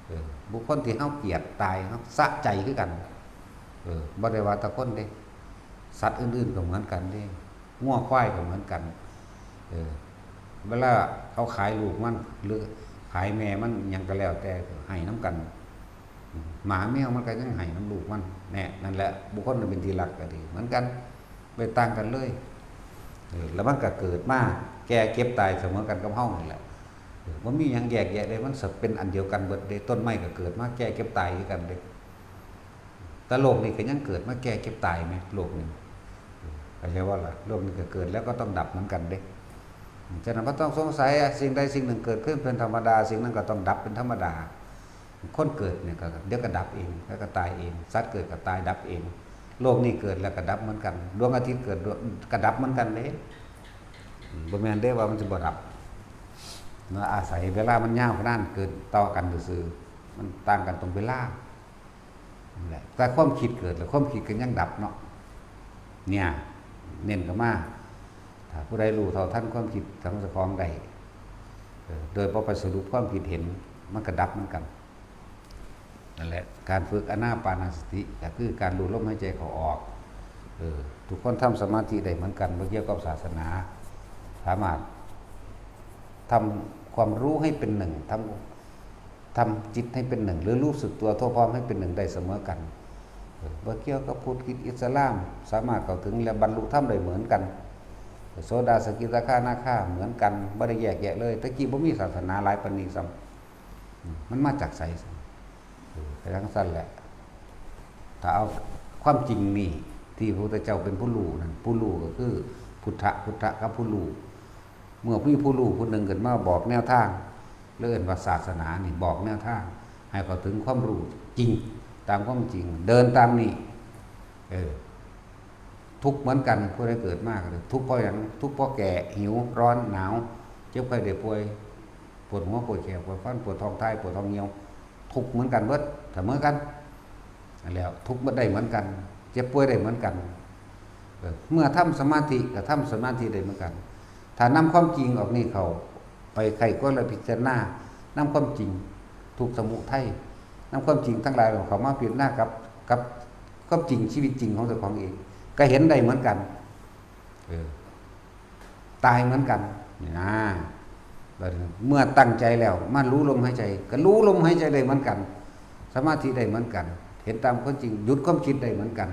เออ บุคคลที่เฮาเกลียดตายเฮาสะใจคือกัน เออ บ่ได้ว่าแต่คนเด้ สัตว์อื่นๆก็เหมือนกันเด้ งัวควายก็เหมือนกัน เออ เวลาเขาขายลูกมัน หรือขายแม่มันหยังก็แล้วแต่ ไห้นำกัน หมาแมวมันก็ยังไห้นำลูกมัน แน่ นั่นแหละ บุคคลอันเป็นที่รักก็ดี เหมือนกัน บ่ต่างกันเลย เออ แล้วมันก็เกิดมา แก่ เจ็บ ตายเสมอกันกับเฮานั่นแหละ เออ บ่มีหยังแยกแยะเลย มันสิเป็นอันเดียวกันเบิดเด้ ต้นไม้ก็เกิดมา แก่ เจ็บ ตายคือกันเด้ แต่โลกนี้ก็ยังเกิดมา แก่ เจ็บ ตายแหม โลกนี้ เข้าใจบ่ล่ะ โลกนี้ก็เกิดแล้วก็ต้องดับเหมือนกันเด้ ฉะนั้นบ่ต้องสงสัย สิ่งใดสิ่งหนึ่งเกิดขึ้นเป็นธรรมดา สิ่งนั้นก็ต้องดับเป็นธรรมดา คนเกิดเนี่ยก็เดี๋ยวก็ดับเอง แล้วก็ตายเอง สัตว์เกิดก็ตายดับเอง โลกนี้เกิดแล้วก็ดับเหมือนกัน ดวงอาทิตย์เกิด ดวง ก็ดับเหมือนกันเด้ อืม บ่แม่นเด้ว่ามันสิบ่ดับ เนาะ อาศัยเวลามันยาวนานเกิดต่อกันซื่อๆ มันต่างกันตรงเวลา นั่นแหละ แต่ความคิดเกิดแล้วความคิดก็ยังดับเนาะ เนี่ย เน้นเข้ามา ถ้าผู้ใดรู้เท่าทันความคิดของเจ้าของได้ เออ โดยบ่ไปสรุปความคิดเห็น มันก็ดับเหมือนกัน นั่นแหละ การฝึกอานาปานสติก็คือการรู้ลมหายใจเข้าออก เออ ทุกคนทำสมาธิได้เหมือนกัน บ่เกี่ยวกับศาสนา สามารถทำความรู้ให้เป็นหนึ่ง ทำ ทำจิตให้เป็นหนึ่ง หรือรู้สึกตัวทั่วพร้อมให้เป็นหนึ่งได้เสมอกัน เออ บ่เกี่ยวกับพุทธคริสต์อิสลาม สามารถเข้าถึงและบรรลุธรรมได้เหมือนกัน โสดาสกิทาคานาคาเหมือนกัน บ่ได้แยกแยะเลย แต่กี้บ่มีศาสนาหลายปานนี้ซ้ำ อืม มันมาจากไสซ้ำ เออ ไปทางสั้นแหละ ถ้าเอา ความจริงนี่ ที่พระพุทธเจ้าเป็นผู้รู้นั่น ผู้รู้ก็คือพุทธะ พุทธะกับผู้รู้ เมื่อมีผู้รู้ผู้หนึ่งขึ้นมาบอกแนวทาง เรียกว่าศาสนานี่บอกแนวทาง ให้เข้าถึงความรู้จริง ตามความจริง เดินตามนี่ เออ ทุกข์เหมือนกัน ผู้ใดเกิดมาก็ทุกข์เพราะหยัง ทุกข์เพราะแก่ หิว ร้อน หนาว เจ็บไข้ได้ป่วย ปวดหัว ปวดแขน ปวดฟัน ปวดท้องถ่าย ปวดท้องเหี่ยว ทุกข์เหมือนกันเบิด เสมอกัน นั่นแหละ ทุกข์เบิดได้เหมือนกัน เจ็บป่วยได้เหมือนกัน เออ เมื่อทำสมาธิก็ทำสมาธิได้เหมือนกัน ถ้านำความจริงออกนี่เข้าไปไขควรและพิจารณา นำความจริง ทุกข์สมุทัย นำความจริงทั้งหลายเข้ามาพิจารณากับ กับความจริงชีวิตจริงของเจ้าของเอง ก็เห็นได้เหมือนกัน เออ ตายเหมือนกัน นี่นะ บัดนี้เมื่อตั้งใจแล้ว มารู้ลมหายใจ ก็รู้ลมหายใจได้เหมือนกัน สมาธิได้เหมือนกัน เห็นตามความจริง หยุดความคิดได้เหมือนกัน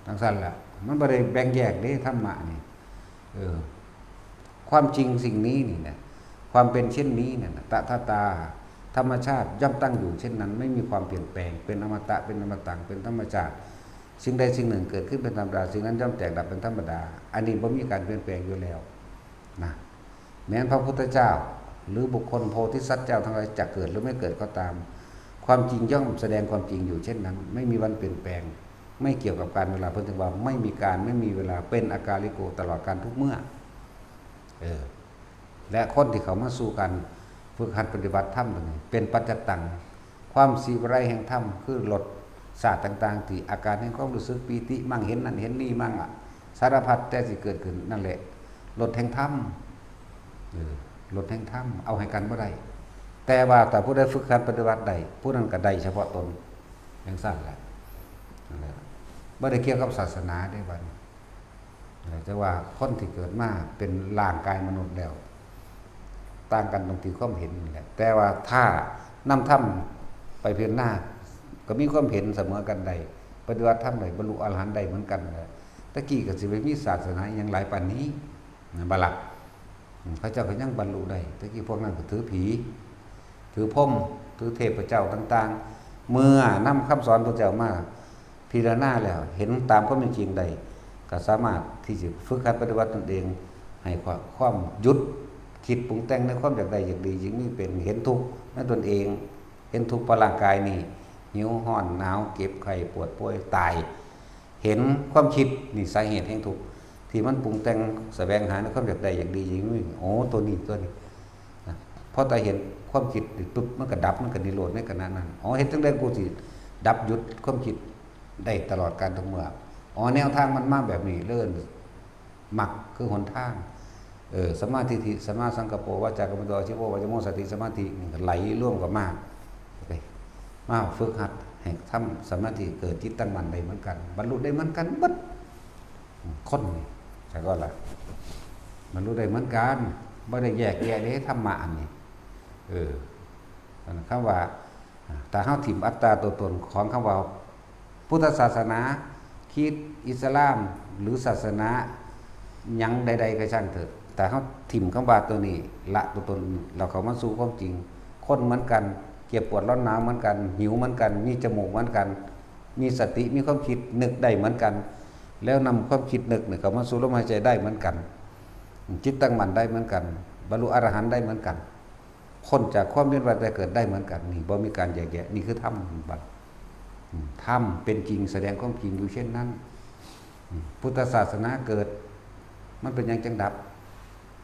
จั่งซั้นแหละ มันบ่ได้แบ่งแยกเด้ ธรรมะนี่ เออ ความจริงสิ่งนี้นี่นะ ความเป็นเช่นนี้เนี่ยนะ ตถาตา ธรรมชาติย่อมตั้งอยู่เช่นนั้น ไม่มีความเปลี่ยนแปลง เป็นอมตะ เป็นอมตัง เป็นธรรมชาติ สิ่งใดสิ่งหนึ่งเกิดขึ้นเป็นธรรมดา สิ่งนั้นย่อมแตกดับเป็นธรรมดา อันนี้บ่มีการเปลี่ยนแปลงอยู่แล้วนะ แม้นพระพุทธเจ้า หรือบุคคลโพธิสัตว์เจ้าทั้งหลายจะเกิดหรือไม่เกิดก็ตาม ความจริงย่อมแสดงความจริงอยู่เช่นนั้น ไม่มีวันเปลี่ยนแปลง ไม่เกี่ยวกับการเวลา เพิ่นถึงว่าไม่มีการ ไม่มีเวลา เป็นอากาลิโก ตลอดกาลทุกเมื่อ เออ และคนที่เข้ามาสู่การฝึกหัดปฏิบัติธรรมตัวนี้ เป็นปัจจัตตัง ความสิวิไลแห่งธรรม คือลดศาสตร์ต่างๆ ที่อาการแห่งความรู้สึกปีติมั่ง เห็นนั่นเห็นนี่มั่งอะ สารพัดแต่สิเกิดขึ้นนั่นแหละ ลดแห่งธรรม เออ ลดแห่งธรรม เอาให้กันบ่ได้ แต่ว่าถ้าผู้ใดฝึกหัดปฏิบัติได้ ผู้นั้นก็ได้เฉพาะตน จั่งซั้นแหละ นั่นแหละ บ่ได้เกี่ยวกับศาสนาเด้บัดนี้ แต่ว่าคนที่เกิดมาเป็นร่างกายมนุษย์แล้ว ต่างกันตรงที่ความเห็นนี่แหละ แต่ว่าถ้านำธรรมไปพิจารณา ก็มีความเห็นเสมอกันได้ ปฏิบัติธรรมได้ บรรลุอรหันต์ได้เหมือนกันแหละ ตะกี้ก็สิไปมีศาสนาอิหยังหลายปานนี้นะ บ่ล่ะ อืม เขาเจ้าก็ยังบรรลุได้ ตะกี้พวกนั้นก็ถือผี ถือพรหม ถือเทพเจ้าต่างๆ เมื่อนำคำสอนพระเจ้ามาพิจารณาแล้ว เห็นตามความเป็นจริงได้ ก็สามารถที่จะฝึกหัดปฏิบัติตนเอง ให้ความ ความหยุดคิดปรุงแต่งในความอยากได้อยากดี อยากมีเป็น เห็นทุกข์ในตนเอง เห็นทุกข์เพราะร่างกายนี่ หิว ร้อน หนาว เจ็บไข้ ปวดป่วย ตาย เห็นความคิดนี่สาเหตุแห่งทุกข์ ที่มันปรุงแต่งแสวงหาในความอยากได้อยากดีอยากมี โอ้ ตัวนี้ ตัวนี้นะ พอแต่เห็นความคิดนี่ปุ๊บ มันก็ดับ มันก็นิโรธในขณะนั้น อ๋อ เฮ็ดจั่งใดกูสิดับ หยุดความคิดได้ตลอดกาลทุกเมื่อ อ๋อ แนวทางมันมาแบบนี้ เริ่ม มรรคคือหนทาง เออ สัมมาทิฏฐิ สัมมาสังกัปโป วาจากัมมันโต อาชีโว วาจโม สติ สมาธิ นี่ก็ไหลรวมกันมา โอเค มาฝึกหัดให้ทำสมาธิ เกิดจิตตั้งมั่นได้เหมือนกัน บรรลุได้เหมือนกันเบิด คนนี่ แต่ก็ล่ะ บรรลุได้เหมือนกัน บ่ได้แยกแยะเด้ ธรรมะอันนี้ เออ อันคำว่า ถ้าเฮาถิ่มอัตตาตัวตนของคำว่าพุทธศาสนา คริสต์ อิสลาม หรือศาสนาหยังใดๆก็ช่างเถอะ แต่เฮาถิ่มคำว่าตัวนี้ ละตัวตน เราเข้ามาสู่ความจริง คนเหมือนกัน เจ็บปวดร้อนหนาวเหมือนกัน หิวเหมือนกัน มีจมูกเหมือนกัน มีสติ มีความคิดนึกได้เหมือนกัน แล้วนำความคิดนึกเนี่ยเข้ามาสู่ลมหายใจได้เหมือนกัน จิตตั้งมั่นได้เหมือนกัน บรรลุอรหันต์ได้เหมือนกัน พ้นจากความเวียนว่ายตายเกิดได้เหมือนกัน นี่บ่มีการแยกแยะ นี่คือธรรมบัด อืม ธรรมเป็นจริง แสดงความจริงอยู่เช่นนั้น อืม พุทธศาสนาเกิด มันเป็นหยังจั่งดับ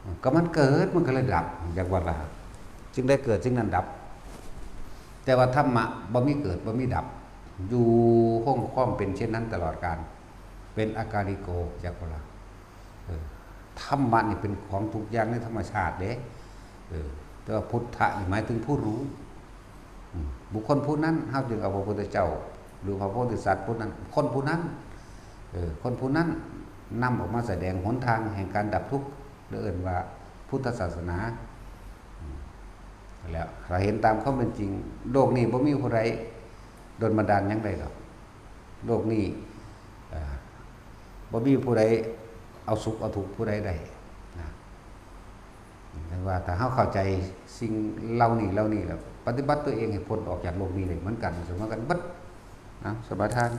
อืม ก็มันเกิด มันก็เลยดับ อย่างว่าล่ะ จึงได้เกิด จึงนั้นดับ แต่ว่าธรรมะบ่มีเกิด บ่มีดับ อยู่คงความเป็นเช่นนั้นตลอดกาล เป็นอากาลิโก อย่างว่าล่ะ เออ ธรรมะนี่เป็นของทุกอย่างในธรรมชาติเด้ เออ แต่ว่าพุทธะนี่หมายถึงผู้รู้ อืม บุคคลผู้นั้น เฮาจึงเอาพระพุทธเจ้า หรือพระโพธิสัตว์ผู้นั้น คนผู้นั้น เออ คนผู้นั้นนำออกมาแสดงหนทางแห่งการดับทุกข์ เรียกว่าพุทธศาสนา อืม แล้วเราเห็นตามความเป็นจริง โลกนี้บ่มีผู้ใดดลบันดาลหยังได้ดอก โลกนี้ เอ่อ บ่มีผู้ใดเอาสุขเอาทุกข์ผู้ใดได้นะ แต่ว่าถ้าเฮาเข้าใจสิ่งเหล่านี้ เหล่านี้แล้ว ปฏิบัติตัวเองให้พ้นออกจากโลกนี้ได้เหมือนกัน เสมอกันเบิดนะ สมาทาน